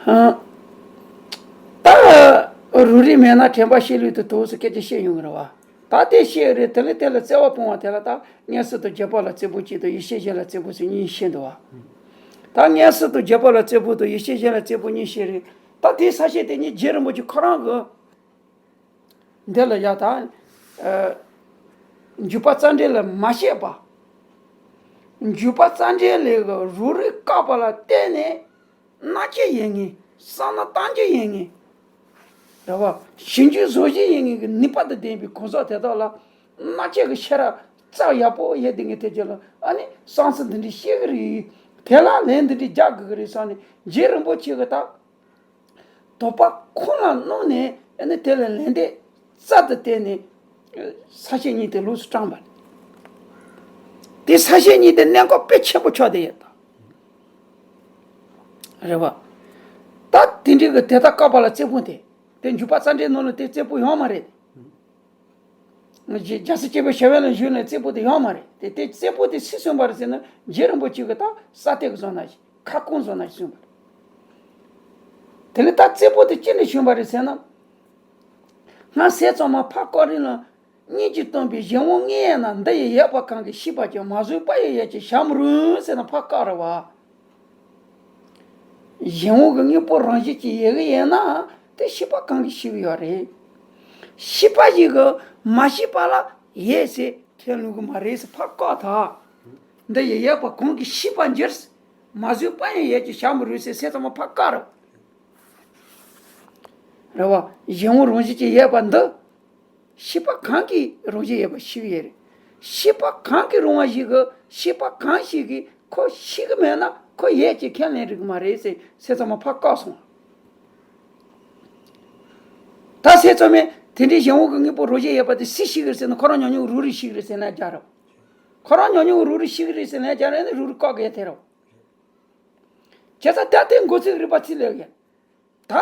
ཨང་། ད་རུ་རིགས་མེད་ན་དྲན་པ་ཤེས་ལུགས་དུ་དུ་བོ་སུ་སྐད་ཆ་བཤད་ཡོང་གི་རེད་བ། ད་དེ་ཤེས་རེད། དེ་ལས་དེ་ལ་བརྩེ་བ་སྤོང་བ་དེ་ལ། ད་མངོན་སུམ་དུ་བརྒྱུད་པ་ལ་བརྩེ་པོ་གཅིག་དང་ཡེ་ཤེས་གཞན་ལ་བརྩེ་པོ་ཟེར་གཉིས་བཤད་འདུག་བ། ད་མངོན་སུམ་དུ་བརྒྱུད་པ་ལ་བརྩེ་པོ་དང་ཡེ་ཤེས་གཞན་ལ་བརྩེ་པོ་གཉིས་བཤད་རེད། ད་དེའི་ས་བཤད་དེ་ཉིད་རྗེ་རིན་པོ་ཆེ་ཁོ་རང་གི་འདི་ལ་ཡ། ད་ཨ་འཇུག་པ་རྩ་འགྲེལ་ལ་མ་བཤད་པ། འཇུག་པ་རྩ་འགྲེལ་ལས་གི་རུ་རིགས་བཀག་པ་ལ་བརྟེན་ནས། རྣམ་བཅད་ཡོད་ངེས། བསམ་ན་རྟག་འཇུག་ཡོད་ངེས། རེད་བ། ཞིབ་འཇུག་བཟོ་བཞིན་ཡོད་ངེས་ཀྱི་ནུས་པ་དང་ལྡན་པའི་གོ་ས་དེ་དག་ལ། རྣམ་བཅད་ཀྱི་ཤེས་རབ་རྩ་ཡག་པོ་ཡོད་དེ་ངས་དེ་རྗེས་ལ་ཨ་ནི་བསམ་ཚུལ་འདི་འདྲའི་བཤད་གི་རེད། དེ་ལ་ལན་འདི་འདྲའི་རྒྱག་དགོས་གི་རེད་བསམ་ནས། རྗེ་རིན་པོ་ཆེ་གི་ད་དོགས་པ་ཁོང་ལ་གནང་ནས། ཨ་ནི་དེ་ལ་ལན་འདེབས་རྩལ་དུ་བསྟན་ནས་ས་བཤད་གཉིས་དེ་ལོགས་སུ་བཀྲམ་པ་རེད། དེ་ས་བཤད་གཉིས་དེ་གནད་འགག་དཔེ་ཆེན་པོ་ཆགས་བསྡད་ཡོད་ད། རེད་བ། ད་དེ་འདྲའི་གི་དེ་ལྟར་བཀག་པ་ལ་བརྩེ་ཕུང་དེ། དེ་འཇུག་པ་རྩ་འགྲེལ་ནང་ལ་དེ་བརྩེ་ཕུང་ཡོད་མ་རེད། རྒྱལ་སྲས་སྤྱི་བོས་ཞི་བའི་ལམ་བཞུགས་ནས་བརྩེ་ཕུང་དེ་ཡོད་མ་རེད། དེ་དེ་བརྩེ་ཕུང་དེ་སུས་གསུངས་པ་རེད་ཟེར་ན། རྗེ་རིན་པོ་ཆེ་གིས་ད་ས་སྟེང་གི་བཟོ་ན་ཞིག་ཁ་སྐོང་བཟོ་ན་ཞིག་གསུངས་པ་རེད། དེ་ལས་ད་བརྩེ་ཕུང་དེ་ཅི་ནས་བྱུང་བ་རེད་ཟེར་ན། སྔར་ཟས་གཙང་མ་ཕར་བཀག་རིམ་ལ། སྙིང་རྗེ་སྟོན་པའི་གཞན་དབང་ལྔའི་ཡན་ན། འདི་ཡི་ཡོད་པ་གང་གིས་ཤེས་པར་བྱ། མ་བཟོད་པ་ཡི་ཡོད་ཅེས་བྱ་མི་རུང་ཟེར་ན་ཕར་བཀག་རེད་བ། གཞན་དབང་གི་དངོས་པོ་རང་བཞིན་གྱིས་ཡོད་ཀྱི་ཡོད་ན། དེ་ཤེས་པ་གང་གིས་ཤེས་ཀྱི་ཡོད་རེད། ཤེས་པ་ཞིག་གིས་མ་ཤེས་པ་ལ་ཡོད་ཟེར་ཁས་ལེན་གྱི་མ་རེད་ཟེར་ཕར་བཀག་ད། འདི་ཡི་ཡོད་པ་གང་གིས་ཤེས་པར་འགྱུར། མ་བཟོད་པ་ཡི་ཡོད་ཅེས་བྱ་མི་རུང་ཟེར་ཟས་གཙང་མ་ཕར་བཀག་རེད། རེད་བ། གཞན་དབང་རང་བཞིན་གྱིས་ཡོད་པ་འདི། ཤེས་པ་གང་གིས་རང་བཞིན་ཡོད་པ་ཤེས་ཀྱི་ཡོད་རེད། ཤེས་པ་གང་གིས་རུང་བ་ཞིག་གིས། ཤེས་པ་གང་ཞིག་གིས་ཁོ་ཤེས་ཀྱི་མེད་ན། ཁོ་ཡོད་ཅེས་ཁས་ལེན་རིགས་མ་རེད་ཟེར་ཟས་གཙང་མ་ཕར་བཀག་སོང་། ད་ཟས་གཙང་མས་དེ་འདྲའི་གཞན་དབང་གི་དངོས་པོ་རང་བཞིན་ཡོད་པ་དེ་སུས་ཤེས་ཀྱི་རེད་ཟེར་ན། ཁོ་རང་ཉམས་མྱོང་རང་རིག་ཤེས་ཀྱི་རེད་ཟེར་ན་རྒྱག་རེད། ཁོ་རང་ཉམས་མྱོང་རང་རིག་ཤེས་ཀྱི་རེད་ཟེར་ན་རྒྱག་རེད། ཨ་ནི་རང་རིག་བཀག་གི་ཡོད་དེ་རེད། བྱས་ཙང་ད་དེ་མགོ་ཚོས་རིག་པ་ཚིག་ལས་ཡོད། ད་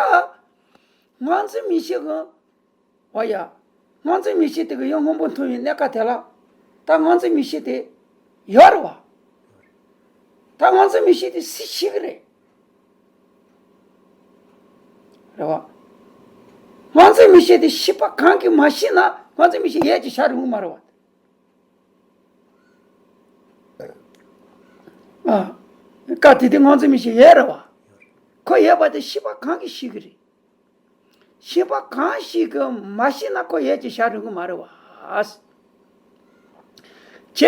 སྔོན་ཚུལ་མིག་ཤེས་གི། འོ་ཡ། སྔོན་ཚུལ་མིག་ཤེས་དེ་གིས་ཡང་སྔོན་པོ་མཐོང་བའི་གནས་སྐབས་དེ་ལ། ད་སྔོན་ཚུལ་མིག་ཤེས་དེ་ཡོད་རེད་བ། ད་སྔོན་ཚུལ་མིག་ཤེས་དེ་སུས་ཤེས་ཀྱི་རེད། རེད་བ། སྔོན་ཚུལ་མིག་ཤེས་དེ་ཤེས་པ་གང་གིས་མ་ཤེས་ན། སྔོན་ཚུལ་མིག་ཤེས་ཡོད་ཅེས་བྱ་རུང་གི་མ་རེད་བ། ཨ། སྐབས་དེ་དུས་སྔོན་ཚུལ་མིག་ཤེས་ཡོད་རེད་བ། ཁོ་ཡོད་པ་དེ་ཤེས་པ་གང་གིས་ཤེས་ཀྱི་རེད། ཤེས་པ་གང་ཞིག་གིས་མ་ཤེས་ན་ཁོ་ཡོད་ཅེས་བྱ་རུང་གི་མ་རེད་བ། བྱས་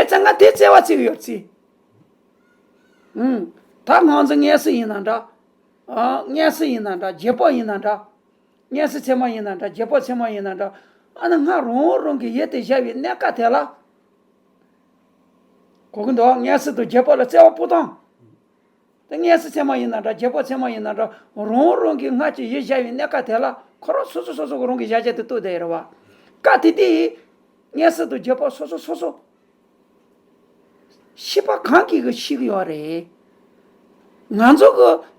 ཙང་ང་དེ་བརྩེ་བ་བརྩི་གི་ཡོད་ཚེ། ཨུམ། ད་སྔོན་ཚུལ་མངོན་སུམ་ཡིན་ན་འདྲ། ཨ། མངོན་སུམ་ཡིན་ན་འདྲ། རྗེས་དཔག་ཡིན་ན་འདྲ། མངོན་སུམ་ཚད་མ་ཡིན་ན་འདྲ། རྗེས་དཔག་ཚད་མ་ཡིན་ན་འདྲ། ཨ་ནི་སྔར་རང་རང་གི་ཡུལ་དུ་བཞག་པའི་གནས་སྐབས་དེ་ལ། གོ་གི་འདུག་མངོན་སུམ་དང་རྗེས་དཔག་ལ་བརྩེ་བ་སྤོ་སྟངས། དེ་མངོན་སུམ་ཚད་མ་ཡིན་ན་འདྲ། རྗེས་དཔག་ཚད་མ་ཡིན་ན་འདྲ། རང་རང་གི་སྔར་གྱི་ཡུལ་བཞག་པའི་གནས་སྐབས་དེ་ལ་ཁོ་རང་སོ་སོ་སོ་སོ་གི་རང་གི་བཞག་བྱ་དེ་རྟོགས་བསྡད་ཡོད་རེད་བ། སྐབས་དེ་དུས་མངོན་སུམ་དང་རྗེས་དཔག་སོ་སོ་སོ་སོ། ཤེས་པ་གང་གིས་གི་ཤེས་ཀྱི་ཡོད་རེད། ང་ཚོ་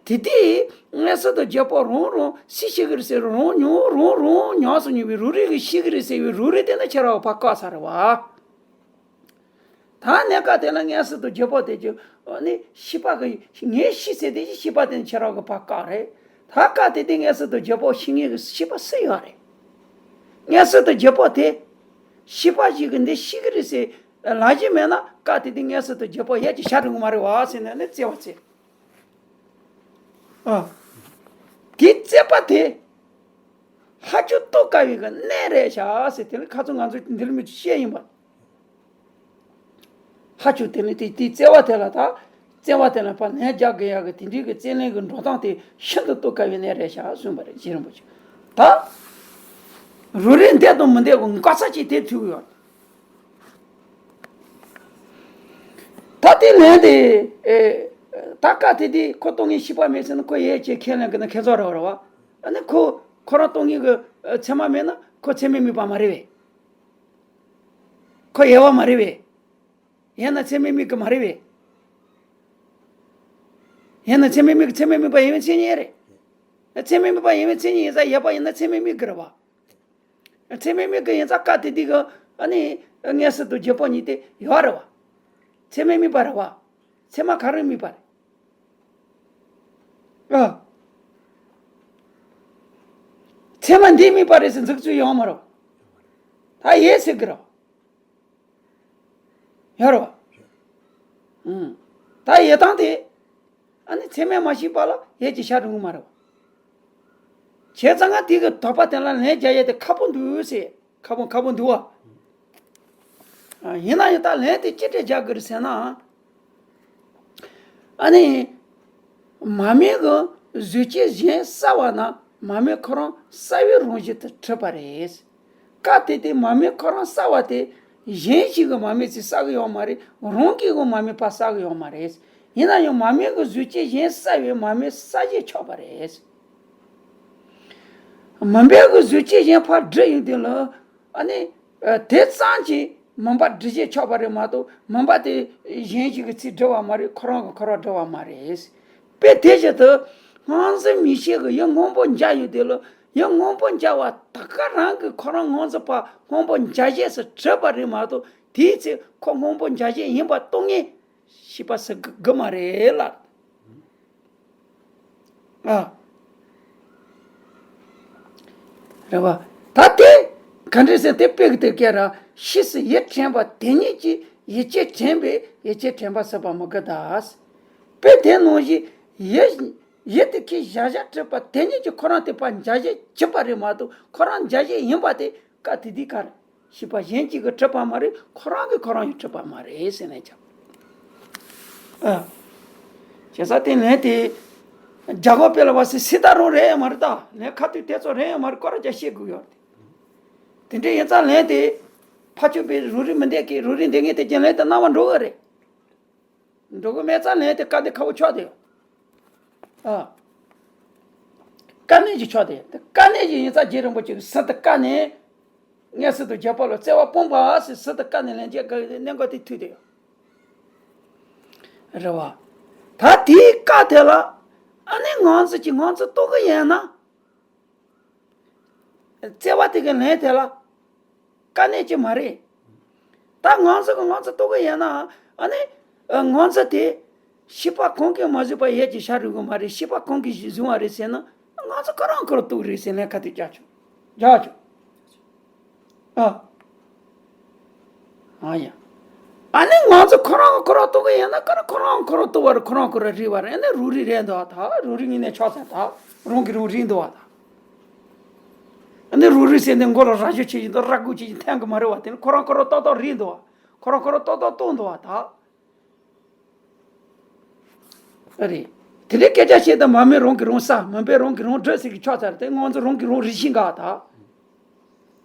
གི་དེ་དུས་མངོན་སུམ་དང་རྗེས་དཔག་རང་རང་སུས་ཤེས་ཀྱི་རེད་ཟེར། རང་ཉོ་རང་རང་ཉམས་སུ་མྱོང་བའི་རང་རིག་གིས་ཤེས་ཀྱི་རེད་ཟེར་བའི་རང་རིག་དེ་ནི་ཁྱེད་རང་ཕར་བཀག་ཚར་རེད་བ། ད་གནས་སྐབས་དེ་ལ་མངོན་སུམ་དང་རྗེས་དཔག་དེ་ཅིག་ནི་ཤེས་པ་གི་ངས་ཤེས་ཟེར་དེ་ཅིག་ཤེས་པ་དེ་ནི་ཁྱེད་རང་གི་ཕར་བཀག་རེད། ད་སྐབས་དེ་དུས་མངོན་སུམ་དང་རྗེས་དཔག་ཤེས་མཁན་གི་ཤེས་པ་སུ་ཡོད་རེད། མངོན་སུམ་དང་རྗེས་དཔག་དེ། ཤེས་པ་ཞིག་གིས་འདི་ཤེས་ཀྱི་རེད་ཟེར་ལབ་ཀྱི་མེད་ན། སྐབས་དེ་དུས་མངོན་སུམ་དང་རྗེས་དཔག་ཡོད་ཅེས་བྱ་རུང་གི་མ་རེད་བ་ཟེར་ནས་ནི་བརྩེ་བ་བརྩི། ཨ། དེ་བརྩེ་བ་དེ་ཧ་ཅང་རྟོགས་དཀའ་བའི་གི་གནད་རེད་ཤག་ཟེར། དེ་ལ་ཁ་ཚོན་ང་ཚོས་འདི་ལ་མི་བཤད་ཡིན་པ། ཧ་ཅང་དེ་ནི་དེ་དེའི་བརྩེ་བ་དེ་ལ་ད། བརྩེ་བ་དེ་ལ་ཕར་ལན་རྒྱག་དགོས་ཡག་གི་དེ་འདྲའི་གི་བརྩེ་ལེན་གྱི་འགྲོ་སྟངས་དེ་ཤིན་ཏུ་རྟོགས་དཀའ་བའི་གནད་རེད་ཤག་གསུངས་པ་རེད། རྗེ་རིན་པོ་ཆེ། ད་རང་རིག་འདོད་དང་མི་འདོད་ཀྱི་འགག་རྩ་ཅིག་དེ་ཐུག་ཡོད། ད་དེ་ལན་དེ། ཨེ། ད་སྐབས་དེ་དུས་ཁོ་སྟོང་ཉིད་ཤེས་པ་མེད་ཟེར་ན་ཁོ་ཡས་ཀྱི་ཁས་ལེན་གི་ན་ཁྱད་མཚར་རེད་བ། ཨ་ནི་ཁོ་ཁོ་རང་སྟོང་ཉིད་ཀྱི་ཚད་མ་མེད་ན་ཁོ་ཚད་མས་དམིགས་པ་མ་རེད་བས། ཁོ་ཡལ་བ་མ་རེད་བས། ཡང་ན་ཚད་མས་དམིགས་ཀྱི་མ་རེད་བས། ཡང་ན་ཚད་མས་དམིགས་ཀྱི་ཚད་མས་དམིགས་པ་ཡིན་པའི་མཚན་ཉིད་རེད། ཚད་མས་དམིགས་པ་ཡིན་པའི་མཚན་ཉིད་ཡིན་ཙང་ཡལ་བ་ཡིན་ན་ཚད་མས་དམིགས་ཀྱི་རེད་བ། ཚད་མས་དམིགས་ཀྱི་ཡིན་ཙང་སྐབས་དེ་དུས་ཀྱི་ཨ་ནི་མངོན་སུམ་དུ་བརྗོད་པོ་ཉིད་དེ་ཡོད་རེད་བ། ཚད་མས་དམིགས་པ་རེད་བ། ཚད་མ་ག་རེ་དམིགས་པ་རེད། ཨ། ཚད་མ་འདིས་དམིགས་པ་རེད་ཟེར་འཛུགས་ཚུལ་ཡོང་མ་རེད་བ། ད་ཡས་ཟེར་གི་རེད་བ། ཡོད་རེད་བ། ཨུམ། ད་ཡས་སྟངས་དེ། ཨ་ནི་ཚད་མས་མ་ཤེས་པ་ལ་ཡས་ཀྱི་ཤ་རུང་མ་རེད་བ། བྱས་ཙང་ང་དེ་གི་དོགས་པ་དེ་ལ་ལན་རྒྱག་ཡས་དེ་ཁག་པོ་འདུག་ཟེར། ཁག་པོ་ཁག་པོ་འདུག་བ། ཨ། ཡིན་ན་ཡང་ད་ལན་དེ་ཅི་འདྲ་རྒྱག་དགོས་རེད་ཟེར་ན། ཨ་ནི། མར་མེ་གི་གཟུགས་ཅན་གཞན་གསལ་བ་ན་མར་མེ་ཁོ་རང་གསལ་བའི་རང་བཞིན་དུ་གྲུབ་པ་རེད། སྐབས་དེ་དུས་མར་མེ་ཁོ་རང་གསལ་བ་དེ་གཞན་ཞིག་གི་མར་མེ་ཚོས་གསལ་གི་ཡོད་མ་རེད། རང་གི་གི་མར་མེ་ཕར་གསལ་གི་ཡོད་མ་རེད། ཡིན་ན་ཡང་མར་མེ་གི་གཟུགས་ཅན་གཞན་གསལ་བས་མར་མེ་གསལ་བྱེད་ཆགས་པ་རེད། མུན་པའི་གི་གཟུགས་ཅན་གཞན་ཕར་སྒྲིབ་ཡོང་དུས་ལ། ཨ་ནི། ཨ། དེ་ཙམ་གྱིས་མུན་པ་སྒྲིབ་བྱེད་ཆགས་པ་རེད་མ་གཏོགས་མུན་པ་དེ་གཞན་ཞིག་གི་ཚིག་སྒྲིབ་པ་མ་རེད། ཁོ་རང་གི་ཁོ་རང་སྒྲིབ་པ་མ་རེད། དཔེ་དེ་བཞིན་དུ་སྔོ་འཛིན་མིག་ཤེས་ཀྱི་ཡུལ་སྔོན་པོ་འཇའ་ཡོད་དེ་ལ་ཡུལ་སྔོན་པོ་འཇའ་བ་ད་ག་རང་གི་ཁོ་རང་སྔོ་འཛིན་པ་སྔོན་པོ་འཇའ་ཤེས་སུ་གྲུབ་པ་རེད་མ་གཏོགས་དེའི་ཚེ་ཁོ་སྔོན་པོ་འཇའ་ཤེས་ཡིན་པ་སྟོང་ཉིད་ཤེས་པ་ཟེར་གི་མ་རེད་ལ། ཨ། རེད་བ། ད་དེ་ག་འདྲ་ཟེར་དེ་དཔེ་གི་དེ་སྐད་ར། ཕྱིས་སུ་ཡིད་དྲན་པ་དེ་ཉིད་ཀྱིས་ཡིད་ཀྱིས་དྲན་པས་ཡིད་ཀྱིས་དྲན་པ་ཟེར་བ་མི་དགོས་ད། དཔེ་དེ་ནང་བཞིན་ཡིད་ཡིད་དེ་ཁས་འཇའ་ཤེས་གྲུབ་པ་དེ་ཉིད་ཀྱིས་ཁོ་རང་དེ་ཕར་འཇའ་ཤེས་གྲུབ་པ་རེད་མ་གཏོགས་ཁོ་རང་འཇའ་ཤེས་ཡིན་པ་དེ་སྐབས་དེ་དུས་ག་རེ། ཤེས་པ་གཞན་གཅིག་གིས་གྲུབ་པ་མ་རེད། ཁོ་རང་གིས་ཁོ་རང་ཡང་གྲུབ་པ་མ་རེད་ཟེར་ནས་ཀྱང་། ཨ། བྱས་ཙང་དེ་ལན་དེ། རྒྱ་གར་དཔེ་ལ་བ་སི་སི་ད་རུང་རེད་ཡ་མ་རེད་ད། ལན་ཁ་ཐུག་དེ་ཚོ་རེད་ཡ་མ་རེད། སྐོར་ར་རྒྱ་བཤད་དགོས་ཡོད་རེད། དེ་འདྲ་ཡིན་ཙང་ལན་དེ། ཕར་ཕྱོགས་པའི་རོ་རི་མི་འདེད་ཀི་རོ་རི་འདེད་ངེས་དེ་ཀྱང་ལན་དེ་རྣ་བ་འགྲོ་གི་རེད། འགྲོ་གི་མེད་ཙང་ལན་དེ་དཀའ་ལས་ཁག་པོ་ཆགས་དེ། ཨ། དཀའ་གནད་ཅིག་ཆགས་དེ། དེ་དཀའ་གནད་ཅིག་ཡིན་ཙང་རྗེ་རིན་པོ་ཆེ་གིས་ཟུར་དུ་བཀར་ནས། མངོན་སུམ་དུ་བརྗོད་པ་ལ་བརྩེ་བ་སྤོང་བ་ཟེར་ཟུར་དུ་བཀར་ནས་ལན་རྒྱག་གི་གནད་འགག་དེ་ཐུག་དེ་ཡོད། རེད་བ། ད་དེའི་སྐབས་དེ་ལ་ཨ་ནི་ངང་ཚུལ་གྱིས་ངང་ཚུལ་རྟོགས་གི་ཡིན་ན། བརྩེ་བ་དེ་གི་ལན་དེ་ལ་དཀའ་གནད་ཅིག་མ་རེད། ད་ངང་ཚུལ་གྱིས་ངང་ཚུལ་རྟོགས་གི་ཡིན་ན་ཨ་ནི་ངང་ཚུལ་དེ་ཤེས་པ་གང་གིས་མ་བཟུང་བར་ཡལ་གྱི་ཤ་རུང་གི་མ་རེད། ཤེས་པ་གང་གིས་བཟུང་བ་རེད་ཟེར་ན་ངང་ཚུལ་ཁོ་རང་ཁོ་རང་རྟོགས་རེད་ཟེར་ལན་ཁ་ཐུག་རྒྱག་ཆོག་རྒྱག་ཆོག་ཨ། ཨ་ཡ། ཨ་ནི་ང་ཚོ་ཁོ་རང་ཁོ་རང་རྟོགས་གི་ཡིན་ན་ཁོ་རང་ཁོ་རང་རྟོགས་པ་རེད། ཁོ་རང་ཁོ་རང་རིག་པ་རེད། ཨ་ནི་རང་རིག་རེད་འདུག་བ་ད། རང་རིག་ངོས་ནས་ཆགས་ཚར་ད། རང་གིས་རང་རིག་འདུག་བ་ད། ཨ་ནི་རང་རིག་ཟེར་ནས་མགོ་ལ་རྭ་ཅོ་བྱེད་ཀྱི་འདུག་རྭ་ཅོ་བྱེད་ཀྱི་འཐེན་གི་མ་རེད་བ། དེ་ནི་ཁོ་རང་ཁོ་རང་ཏག་ཏག་རིག་འདུག་བ། ཁོ་རང་ཁོ་རང་ཏག་ཏག་རྟོགས་འདུག་བ་ད། ཨ་རེད། དེ་འདྲའི་སྐད་ཆ་བཤད་དུས་མར་མེ་རང་གིས་རང་གསལ། མུན་པས་རང་གིས་རང་སྒྲིབ་ཟེར་གི་ཆགས་ཚར་དེ་ང་ཚོ་རང་གིས་རང་རིག་ཤེས་འགའ་ད།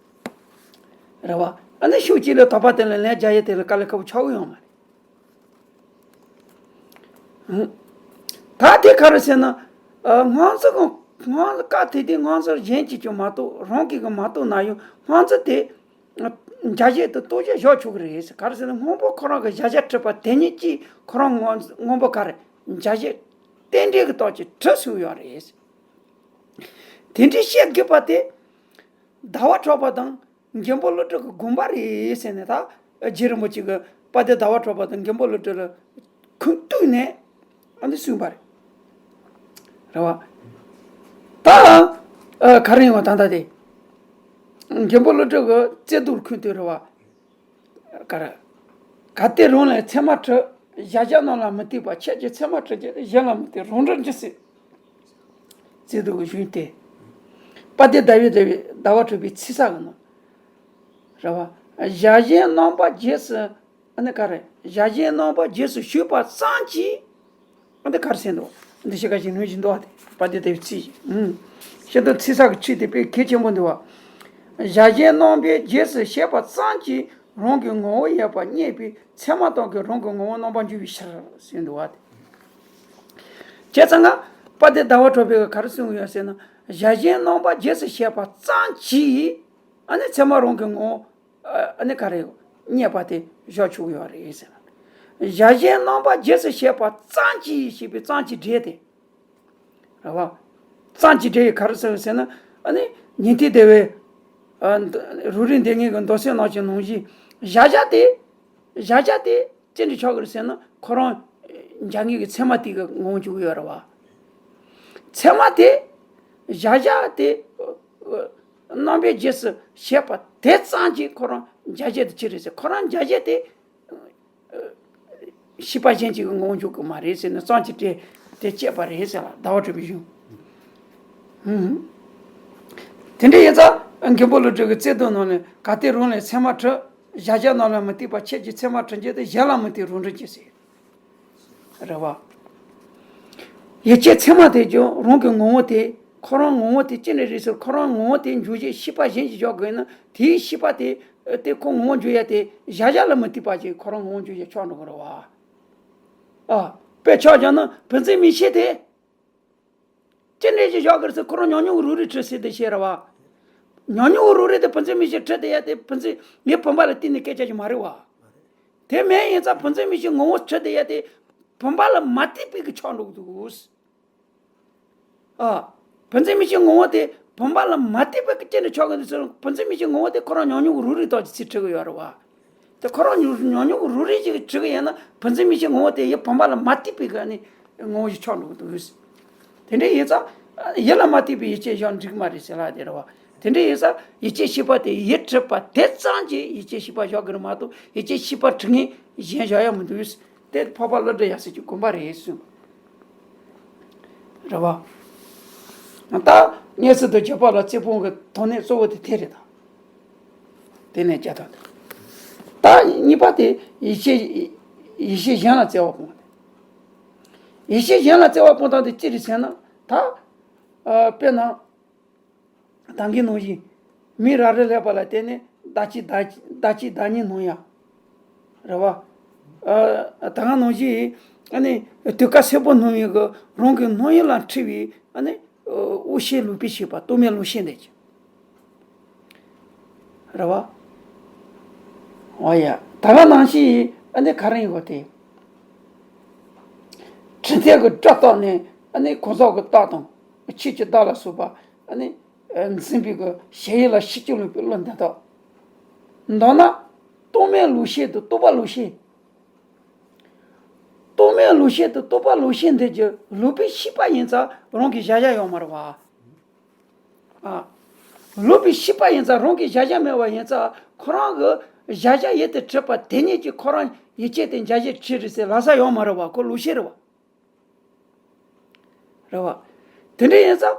རེད་བ། ཨ་ནི་ཤུགས་གཅིག་ལ་དོགས་པ་དེ་ལ་ལན་རྒྱག་ཡས་དེ་ལ་དཀའ་ལས་ཁག་པོ་ཆགས་ཀྱི་ཡོད་མ་རེད། ད་དེ་ག་རེ་ཟེར་ན། ཨ། ང་ཚོ་གི་ང་ཚོ་སྐབས་དེ་དུས་ང་ཚོར་གཞན་གྱིས་ཀྱང་མ་རྟོགས། རང་གིས་ཀྱང་མ་རྟོགས་ན་ཡང་ང་ཚོ་དེ་འཇའ་ཤེས་དེ་རྟོགས་བྱ་བཞག་ཆོག་གི་རེད། ག་རེ་ཟེར་ན་སྔོན་པོ་ཁོ་རང་གི་འཇའ་ཤེས་གྲུབ་པ་དེ་ཉིད་ཀྱིས་ཁོ་རང་སྔོན་སྔོན་པོ་ག་རེ་འཇའ་ཤེས་རྟེན་འབྲེལ་གྱི་སྟོབས་ཀྱིས་གྲུབ་སོང་ཡོད་རེད། དེ་འདྲའི་བཤད་དགོས་པ་དེ་ཟླ་བ་གྲགས་པ་དང་། མགོན་པོ་ཀླུ་སྒྲུབ་ཀྱི་དགོངས་པ་རེད་ཟེར་ནས་ད་རྗེ་རིན་པོ་ཆེ་གིས་དཔལ་ལྡན་ཟླ་བ་གྲགས་པ་དང་མགོན་པོ་ཀླུ་སྒྲུབ་ལ་ཁུངས་གཏུགས་ནས་ཨ་འདི་གསུངས་པ་རེད། རེད་བ། ད་ཨ་ག་རེ་ཡིན་བ་ད་ལྟ་དེ། མགོན་པོ་ཀླུ་སྒྲུབ་ཀྱི་བརྩེ་གདུང་ཁུངས་གཏུགས་རེད་བ། ག་རེ། གལ་ཏེ་རང་ལས་མཚན་མ་གྲུབ། གཞལ་བྱ་རྣམས་ལ་མི་ལྟོས་པ། ཁྱེད་ཀྱི་མཚན་མ་གྲུབ་ཀྱང་གཞན་ལ་མི་ལྟོས། རང་གྲོལ་འགྱུར་སྲིད། བརྩེ་གདུང་གི་གཞུང་དེ། དཔལ་ལྡན་ཟླ་བའི་ཟླ་བའི་ཟླ་བ་གྲགས་པའི་ཚིག་གསལ་གྱི་ནང་། རེད་བ། གཞལ་བྱའི་རྣམ་པ་རྗེས་སུ། ཨ་ནི་ག་རེ། གཞལ་བྱའི་རྣམ་པ་རྗེས་སུ་ཞུགས་པ་ཙམ་གྱིས། ཨ་ནི་ག་རེ་ཟེར་འདུག་འདི་ཤེས་ཀ་ཞིག་ནོན་བཞིན་འདུག་བ་དེ། དཔལ་ལྡན་ཟླ་བའི་ཚིག་ཞིག་ཨུམ། ཤེས་དོན་ཚིག་གསལ་གྱི་ཚིག་དེ་དཔེ་གལ་ཆེན་པོ་འདུག་བ། གཞལ་བྱའི་རྣམ་པའི་རྗེས་སུ་ཞུགས་པ་ཙམ་གྱིས་རང་གི་ངོ་བོ་ཡོད་པར་རྙེད་པས་ཚད་མ་རྟོགས་ཀྱང་རང་གི་ངོ་བོ་རྣམ་པར་འགྱུར་བའི་ཕྱིར་ཟེར་འདུག་བ་དེ། བྱས་ཙང་ང་དཔལ་ལྡན་ཟླ་བ་གྲགས་པས་ག་རེ་གསུངས་ཡོད་ཟེར་ན། བྱ་བྱེད་རྣམ་པ་རྗེས་སུ་བཤད་པ་ཙམ་གྱིས་ཨ་ནི་ཚད་མ་རང་གི་ངོ་བོ་ཨ་ནི་ག་རེ་རྙེད་པ་དེ་བཞག་ཆོག་ཡོད་རེད་ཟེར། བྱ་བྱེད་རྣམ་པ་རྗེས་སུ་བཤད་པ་ཙམ་གྱིས་ཞེས་པའི་ཙམ་གྱི་སྒྲས་དེ། རེད་བ། ཙམ་གྱི་སྒྲས་ག་རེ་ཟེར་ཟེར་ན། ཨ་ནི་ཉན་ཐོས་སྡེ་པའི་ཨ་རུ་རིགས་འདེབས་མཁན་གྱི་མདོ་སེམས་ནང་གི་ནང་བཞིན། བྱ་བྱེད་དེ། བྱ་བྱེད་དེ་ཅི་འདྲ་ཆགས་ཀྱི་རེད་ཟེར་ན། ཁོ་རང་བྱ་ངན་གྱི་ཚད་མ་དེ་གི་ངོ་བོ་འཇུག་གི་ཡོད་རེད་བ། ཚད་མ་དེ། བྱ་བྱེད་དེ་རྣམ་པའི་རྗེས་སུ་བཤད་པ་དེ་ཙམ་གྱིས་ཁོ་རང་བྱ་བྱེད་དེ་ཅི་རེད་ཟེར། ཁོ་རང་བྱ་བྱེད་དེ་ཤེས་པ་གཞན་གཅིག་གི་ངོ་བོ་འཇུག་གི་མ་རེད་ཟེར་ནས་ཙམ་གྱི་སྒྲས་དེ་བཤད་པ་རེད་ཟེར་ལ། ཟླ་བ་གྲགས་པས་གསུངས། ཧུམ། དེ་འདྲ་ཡིན་ཙང་མགོན་པོ་ཀླུ་སྒྲུབ་ཀྱི་རྩོད་བསྡུ་ནང་ནས། གལ་ཏེ་རང་ལས་ཚད་མ་འཁྲུལ། གཞལ་བྱ་རྣམས་ལ་མུ་སྟེགས་པ། ཁྱེད་ཀྱི་ཚད་མ་འཁྲུལ་འགྱུར་ཏེ། གཞན་ལ་མུ་སྟེགས་རང་འཁྲུལ་གྱིས་ཟེར། རེད་བ། ཡིད་ཆེས་ཚད་མ་དེ་ཀྱང་རང་གི་ངོ་བོ་དེ། ཁོ་རང་ངོ་བོ་དེ་ཅི་ནས་རེད་ཟེར། ཁོ་རང་ངོ་བོ་དེ་འཇུག་བྱེད་ཤེས་པ་གཞན་གྱིས་བཞག་དགོས་ན། དེའི་ཤེས་པ་དེ་དེ་ཁོ་ངོ་བོ་འཇུག་ཡ་དེ་གཞལ་བྱ་ལ་མུ་སྟེགས་པ་ཅིག་ཁོ་རང་ངོ་བོ་འཇུག་ཡ་ཆགས་འགྲོ་གི་རེད་བ། ཨ། དཔེ་ཆ་བཞག་ན་བུ་འཛིན་མིག་ཤེས་དེ། ཅི་འདྲ་ཅིག་བཞག་གི་རེད་ཟེར། ཁོ་རང་ཉམས་མྱོང་གི་རང་རིག་གྲུབ་ཟེར་དེ་བཤད་རེད་བ། ཉམས་མྱོང་གི་རང་རིག་དེ་བུ་འཛིན་མིག་ཤེས་གྲུབ་བསྡད་ཡ་དེ་བུ་འཛིན་ངའི་བུམ་པ་ལ་བརྟེན་ནས་སྐད་ཆ་ཞིག་མ་རེད་བ། དེ་མིན་ཡིན་ཙང་བུ་འཛིན་མིག་ཤེས་ངོ་བོ་གྲུབ་བསྡད་ཡ་དེ་བུམ་པ་ལ་མ་བརྟེན་པའི་གི་ཆགས་འགྲོ་གི་འདུག། ཨ། བུ་འཛིན་མིག་ཤེས་ངོ་བོ་དེ་བུམ་པ་ལ་མ་བརྟེན་པའི་གི་ཅི་འདྲ་ཆགས་ཀྱི་འདུག་ཟེར། བུ་འཛིན་མིག་ཤེས་ངོ་བོ་དེ་ཁོ་རང་ཉམས་མྱོང་གི་རང་རིག་དག་ཅིག་ཚུར་གྲུབ་ཀྱི་ཡོད་རེད་བ། དེ་ཁོ་རང་ཉམས་མྱོང་གི་རང་རིག་ཅིག་གྲུབ་ཀྱི་ཡིན་ན། བུ་འཛིན་མིག་ཤེས་ངོ་བོ་དེ་ཡི་བུམ་པ་ལ་མ་བརྟེན་པའི་གི་ཨ་ནི་ངོ་བོ་ཞིག་ཆགས་འགྲོ་གི་འདུག། དེ་འདྲ་ཡིན་ཙང་ཡིད་ལ་མ་བརྟེན་པའི་ཡིད་ཆེས་བཞག་འགྲིག་གི་མ་རེད་ཟེར་ལ་དེ་རེད་བ། དེ་འདྲ་ཡིན་ཙང་ཡིད་ཆེས་ཤེས་པ་དེ་ཡིད་གྲུབ་པ་དེ་ཙམ་གྱིས་ཡིད་ཆེས་ཤེས་པ་བཞག་གི་རེད་མ་གཏོགས། ཡིད་ཆེས་ཤེས་པ་གྲུབ་མཁན་གཞན་བཞག་ཡ་མི་འདུག། དེ་འཕགས་པ་ཀླུ་སྒྲུབ་ཡབ་སྲས་ཀྱི་དགོངས་པ་རེད་གསུངས། རེད་བ། ད་སྔས་ཚུལ་དུ་རྒྱལ་པོ་ལ་རྩེ་སྤོང་གི་དོན་གནད་གཙོ་བོ་དེ་དེ་རེད་ད། དེ་ནས་བརྒྱ་ཐམ་དེ། ད་གཉིས་པ་དེ་ཡིད་ཆེས། ཡིད་ཆེས་གཞན་ལ་བརྩེ་བ་སྤོང་བ་དེ། ཡིད་ཆེས་གཞན་ལ་བརྩེ་བ་སྤོང་སྟངས་དེ་ཅི་རེད་ཟེར་ན། ད་ཨ་དཔེར་ན། ད་གིན་ནང་བཞིན། མི་རབ་རིབ་ལེགས་པ་ལ་བརྟེན་ནས་ཟླ་གཅིག་ཟླ་ཟླ་གཅིག་ཟླ་གཉིས་སྣང་ཡ། རེད་བ། ཨ་ད་ག་ནང་བཞིན། ཨ་ནི་དུས་སྐབས་སེར་པོ་སྣང་བའི་གི་རང་གི་སྣང་ཡུལ་ལ་འཁྲིལ་བའི་ཨ་ནི་དབུ་ཤེས་ལུག་པའི་ཤེས་པ། རྟོག་མེད་ལུག་ཤེས་འདི་ཀྱི། རེད་བ། འོ་ཡ། ད་ག་ནང་བཞིན་ཨ་ནི་ག་རེ་ཡིན་གོ་དེ། འཕྲིན་ཐེལ་གྱི་སྒྲ་བཏགས་ནས་ཨ་ནི་གང་ཟག་གི་རྟགས་དང་། ཆོས་ཀྱི་བདག་ལ་སོགས་པ་ཨ་ནི་འཛིན་པའི་གི་ཞེན་ཡུལ་ལ་ཤེས་བྱ་ལུག་པའི་བློ་འདི་དག། མདོར་ན་རྟོག་མེད་ལུག་ཤེས་དང་རྟོག་པ་ལུག་ཤེས། རྟོག་མེད་ལུག་ཤེས་དང་རྟོག་པ་ལུག་ཤེས་འདི་ཀྱི་ལུག་པའི་ཤེས་པ་ཡིན་ཙང་རང་གི་གཞལ་བྱ་ཡོད་མ་རེད་བ། ཨ། ལུག་པའི་ཤེས་པ་ཡིན་ཙང་རང་གི་གཞལ་བྱ་མེད་པ་ཡིན་ཙང་ཁོ་རང་གི་གཞལ་བྱ་ཡུལ་དུ་གྲུབ་པ་དེ་ཉིད་ཀྱིས་ཁོ་རང་ཡིད་ཆེས་དེ་འཇལ་བྱེད་ཆོས་རེད་ཟེར་ལབ་ས་ཡོད་མ་རེད་བ། ཁོ་ལུག་ཤེས་རེད་བ། རེད་བ། དེ་འདྲ་ཡིན་ཙང་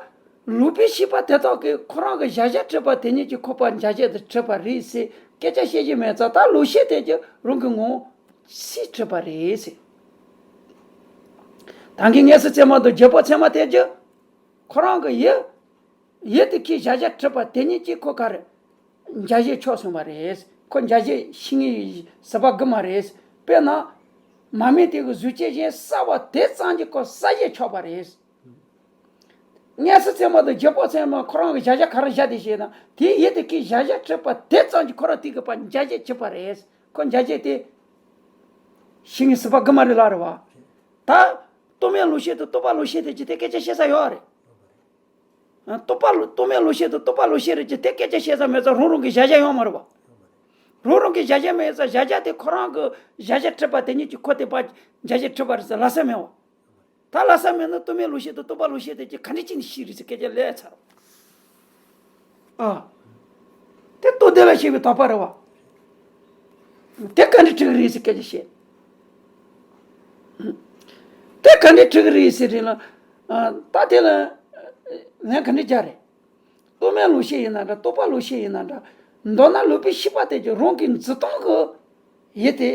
ལུག་པའི་ཤེས་པ་དེ་དག་གིས་ཁོ་རང་གི་གཞལ་བྱ་གྲུབ་པ་དེ་ཉིད་ཀྱིས་ཁོ་པ་འཇལ་བྱེད་དུ་གྲུབ་པ་རེད་ཟེར་སྐད་ཆ་བཤད་ཀྱི་མེད་ཙང་། ད་ལུག་ཤེས་དེ་ཀྱིས་རང་གི་ངོ་བོ་སུས་གྲུབ་པ་རེད་ཟེར། ད་གིན་སྔས་སུ་ཚད་མ་དང་རྒྱལ་པོ་ཚད་མ་དེ་ཀྱིས་ཁོ་རང་གི་ཡུལ། ཡུལ་དེ་ཀའི་གཞལ་བྱ་གྲུབ་པ་དེ་ཉིད་ཀྱིས་ཁོ་ག་རེ། འཇལ་བྱེད་ཆོག་སོང་བ་རེད། ཁོ་འཇལ་བྱེད་ཤེས་ངེས་ཟིལ་པ་དགུ་མ་རེད། དཔེར་ན། མ་རྨོས་དེ་གི་གཟུགས་ཅན་གཞན་བསལ་བ་དེ་ཙམ་གྱིས་ཁོ་བསལ་བྱེད་ཆོག་པ་རེད། སྔས་སུ་ཚད་མ་དང་རྒྱལ་པོ་ཚད་མ་ཁོ་རང་གི་གཞལ་བྱ་ག་རེ་བཞག་བསྡད་ཤེ་ན། དེའི་ཡུལ་དེ་ཀའི་གཞལ་བྱ་གྲུབ་པ་དེ་ཙམ་གྱིས་ཁོ་རང་དེ་གི་པ་འཇལ་བྱེད་གྲུབ་པ་རེད། ཁོ་འཇལ་བྱེད་དེ་ཤེས་ངེས་ཟིལ་པ་དགུ་མ་རེད་ལ་རེད་བ། ད་རྟོག་མེད་ལུག་ཤེས་དང་རྟོག་པ་ལུག་ཤེས་དེ་ཅི་སྟེ་སྐད་ཆ་བཤད་ས་ཡོད་རེད། རྟོག་པ་ལུ་རྟོག་མེད་ལུག་ཤེས་དང་རྟོག་པ་ལུག་ཤེས་རེད་ཀྱི་དེ་སྐད་ཆ་བཤད་ས་མེད་ཙང་རང་རང་གི་གཞལ་བྱ་ཡོད་མ་རེད་བ། རང་རང་གི་གཞལ་བྱ་མེད་ཙང་གཞལ་བྱ་དེ་ཁོ་རང་གི་གཞལ་བྱ་གྲུབ་པ་དེ་ཉིད་ཀྱིས་ཁོ་དེ་པ་གཞལ་བྱ་གྲུབ་པ་རེད་ཟེར་ལབ་ས་མེད་བ། ད་ལབ་ས་མེད་ན་རྟོག་མེད་ལུག་ཤེས་དང་རྟོག་པ་ལུག་ཤེས་དེ་ཀྱིས་ག་འདྲ་ཅིག་ནས་ཤེས་རེད་ཟེར་སྐད་ཆ་ལས་ཚར་བ། ཨ། དེ་རྟོག་བདེ་ལ་ཤེས་པའི་དོགས་པ་རེད་བ། དེ་ག་འདྲ་འགྲིག་གི་རེད་ཟེར་སྐད་ཆ་བཤད། དེ་ག་འདྲ་འགྲིག་གི་རེད་ཟེར་རེད་ལ། ཨ། ད་དེ་ལ་ལན་ག་འདྲ་རྒྱག་རེད། རྟོག་མེད་ལུག་ཤེས་ཡིན་ན་འདྲ། རྟོག་པ་ལུག་ཤེས་ཡིན་ན་འདྲ། མདོར་ན་ལུག་པའི་ཤེས་པ་དེ་ཀྱིས་རང་གི་འཛིན་སྟངས་ཀྱི་ཡུལ་དེ་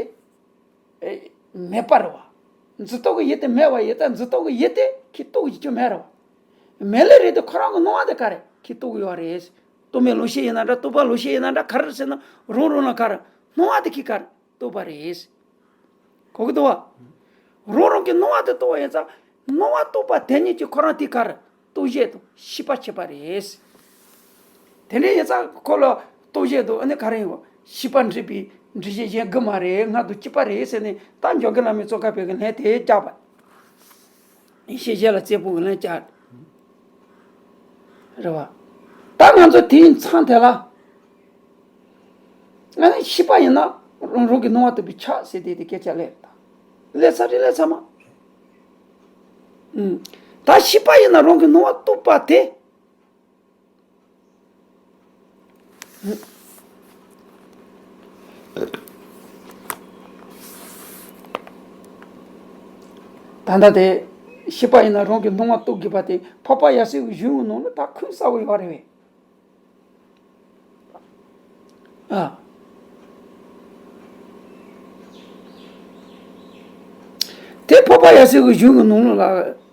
མེད་པ་རེད་བ། འཛིན་སྟངས་ཀྱི་ཡུལ་དེ་མེད་པ་ཡིན་ཙང་འཛིན་སྟངས་ཀྱི་ཡུལ་དེ་ཁོས་རྟོགས་ཡོད་རྒྱུ་མེད་རེད་བ། མེད་ལེ་རེད་དེ་ཁོ་རང་གི་སྣང་བ་དེ་ག་རེ་ཁོས་རྟོགས་ཡོད་རེད། རྟོག་མེད་ལུག་ཤེས་ཡིན་ན་འདྲ། རྟོག་པ་ལུག་ཤེས་ཡིན་ན་འདྲ། ག་རེ་ཟེར་ན་རང་རང་ལ་ག་རེ་སྣང་བ་དེ་ཁོས་ག་རེ་རྟོགས་པ་རེད། གོ་གི་འདུག་བ། རང་རང་གི་སྣང་བ་དེ་རྟོགས་པ་ཡིན་ཙང་ སྣང་བ་རྟོགས་པ་དེ་ཉིད་ཀྱིས་ཁོ་རང་དེ་ག་རེ། རྟོག་ཞིབ་དང་ཤེས་པ་བྱེད་པ་རེད། དེ་འདྲ་ཡིན་ཙང་ཁོ་ལ་རྟོག་ཞིབ་དང་ཨ་ནི་ག་རེ་ཡིན་གོ། ཤེས་པ་འདྲེས་པའི་འདྲེས་གཞི་གཞན་དགུ་མ་རེད། ལྔ་དང་གཅིག་པ་རེད་ཟེར་ནས་ད་འཇམ་མགོན་བླ་མའི་ཙོང་ཁ་པའི་གི་ལན་དེ་བཅག་པ། ཡེ་ཤེས་གཞན་ལ་རྩེ་ཕུད་ཀྱི་ལན་བཅག་རེད་བ། ད་ང་ཚོ་དེའི་མཚམས་དེ་ལ། ང་ནི་ཤེས་པ་ཡིན་ན་རང་རང་གི་སྣང་བ་རྟོགས་པས་ཁྱབ་ཟེར་དེ་དེ་སྐད་ཆ་ལས་རེད་ད། ལས་ཚར་རེད་ལས་ཚར་མ། ཨུམ། ད་ཤེས་པ་ཡིན་ན་རང་གི་སྣང་བ་རྟོགས་པ་དེ། ད་ལྟ་དེ་ཤེས་པ་ཡིན་ན་རང་གི་སྣང་བ་རྟོགས་དགོས་པ་དེ་འཕགས་པ་ཡབ་སྲས་ཀྱི་གཞུང་གི་ནང་ལ་ད་ཁུངས་གསལ་བོ་ཡོད་རེད་བས། ཨ། དེ་འཕགས་པ་ཡབ་སྲས་ཀྱི་གཞུང་གི་ནང་ལ་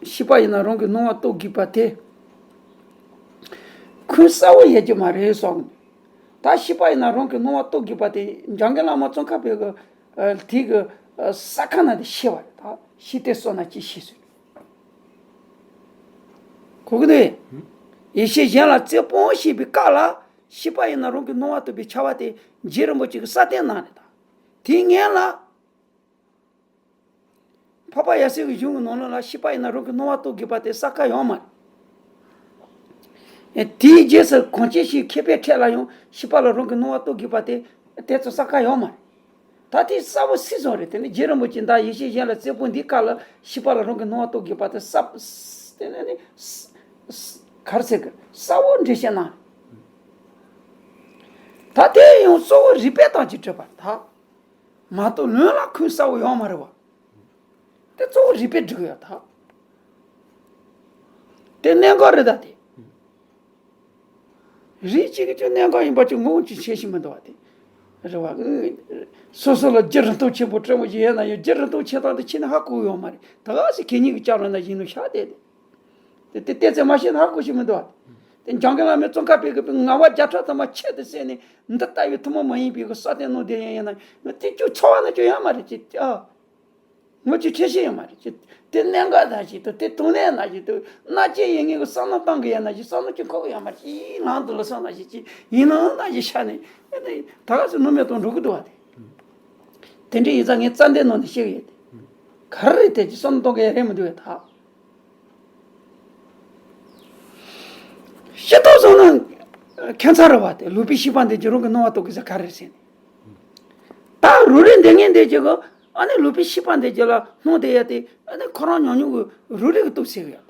ཤེས་པ་ཡིན་ན་རང་གི་སྣང་བ་རྟོགས་དགོས་པ་དེ་ཁུངས་གསལ་བོ་ཡོད་ཀྱི་མ་རེད་གསུངས། ད་ཤེས་པ་ཡིན་ན་རང་གི་སྣང་བ་རྟོགས་དགོས་པ་དེ་འཇམ་མགོན་བླ་མ་ཙོང་ཁ་པའི་གི་དེ་གི་ས་ཁ་ན་དེ་ཤེས་པ་རེད། ད་ཤེས་ཏེ་སོང་ན་ཅི་ཤེས་ཟེར། གོ་གི་འདུག་ཡེ་ཤེས་གཞན་ལ་རྩེ་ཕུད་ཞེས་པའི་སྐབས་ལ་ཤེས་པ་ཡིན་ན་རང་གི་སྣང་བ་རྟོགས་པས་ཁྱབ་པ་དེ་རྗེ་རིན་པོ་ཆེ་གི་ས་བསྟན་གནང་རེད་ད། དེའི་སྔོན་ལ་འཕགས་པ་ཡབ་སྲས་ཀྱི་གཞུང་གི་ནང་ལོགས་ལ་ཤེས་པ་ཡིན་ན་རང་གི་སྣང་བ་རྟོགས་དགོས་པ་དེ་ས་ཁ་ཡོད་མ་རེད། དེའི་རྗེས་སུ་གང་ཅི་ཞིག་མཁས་པའི་ཕྲད་ལ་ཡང་ཤེས་པ་ལ་རང་གི་སྣང་བ་རྟོགས་དགོས་པ་དེ་དེ་ཚོ་ས་ཁ་ཡོད་མ་རེད། ད་དེ་གསལ་བོ་སྲིད་སོང་རེད། དེ་ནི་རྗེ་རིན་པོ་ཆེ་ད་ཡེ་ཤེས་གཞན་ལ་རྩེ་ཕུད་འདིའི་སྐབས་ལ་ཤེས་པ་ལ་རང་གི་སྣང་བ་རྟོགས་དགོས་པ་དེ་གསལ་དེ་ནི་ནི་ག་རེ་ཟེར་གི་གསལ་བོ་འགྲེལ་བཤད་གནང་། ད་དེ་ཡང་གཙོ་བོ་རིགས་པས་བརྟག་ཅིང་གྲུབ་པ་ད། མ་གཏོགས་ལུང་ལ་ཁུངས་གསལ་བོ་ཡོད་མ་རེད་བ། དེ་གཙོ་བོ་རིགས་པས་སྒྲུབ་ཡོད་ད། དེ་གནད་འགག་རེད་ད་དེ། རིགས་གཅིག་གི་ཆོས་གནད་འགག་ཡིན་པ་ཅིག་ངོ་བོ་ཅིག་ཤེས་ཤེས་མི་འདུག་བ་དེ། རེད་བ། སོ་སོ་ལ་རྒྱུ་རིན་ཐང་ཆེན་པོ་སྤྲད་མོ་ཞིག་ཡོད་ན་ཡང་རྒྱུ་རིན་ཐང་ཆེ་སྟངས་དེ་ཁྱེད་ནི་ཧ་གོ་ཡོད་མ་རེད། ད་ག་ཟེ་ཁེ་ཉིན་གི་ལྕགས་ལ་ན་ཡིན་ནོ་ཤ་དེ་དེ། དེ་དེ་ཏེ་ཙེ་མ་ཤེས་ན་ཧ་གོ་ཤེས་མི་འདུག་བ། དེ་འཇམ་མགོན་བླ་མའི་ཙོང་ཁ་པའི་གི་ངག་དབང་བརྒྱ་ཕྲག་ཐམ་པ་ཆེད་དུ་གསན་ནས་འདི་ལྟ་བུའི་ཐུན་མོང་མ་ཡིན་པའི་གི་ས་སྟེང་ནང་བསྡད་ཡང་ཡིན་ན་ང་དེ་ཅུང་ཚོར་བ་ན་ཅུང་ཡོད་མ་རེད་ཅེས་ཨ། ངོ་ཅི་ཁྲེལ་ཤེས་ཡོད་མ་རེད་ཅེས་དེ་གནད་འགག་ད་ཅིག་ཏུ་དེ་དོན་གནད་ན་ཅིག་ཏུ་མནའ་སྐྱེལ་ཡིན་ངེས་གི་བསམ་བློ་གཏང་གི་ཡོད་ན་ཅིག་བསམ་བློ་ཅིག་འཁོར་གི་ཡོད་མ་རེད་ཅིག་ལང་དུ་ལ་སོང་ན་ཅིག་ཅིག་ཡིན་ནའང་ན་ཅིག་ཤ་ནས་ད་ག་ཚོད་ནུ་མེད་དང་འགྲོ་གི་འདུག་བ་དེ། དེ་འདྲ་ཡིན་ཙང་ངས་རྩ་འདི་ནང་ནས་བཤད་གི་ཡོད་དེ། ག་རེ་རེད་དེ་ཅིག་བསམ་བློ་གཏོང་གི་ཡོད་རེད་མི་འདུག་ཡོད་ད། ཤེས་རྟོགས་སོང་ན་ཁྱད་མཚར་རེད་བ་དེ་ལུག་པའི་ཤེས་པ་འདི་ཀྱི་རང་གི་སྣང་བ་རྟོགས་གི་ཟེར་ག་རེ་ཟེར་ནས། ད་རུ་རིན་འདི་ངན་འདི་ཀྱི་གི་ཨ་ནི་ལུག་པའི་ཤེས་པ་འདི་ཀྱི་ལ་སྣང་དེ་ཡ་དེ་ཨ་ནི་ཁོ་རང་ཉམས་མྱོང་གི་རུ་རིན་གི་རྟོགས་ཟེར་གི་ཡ་ད།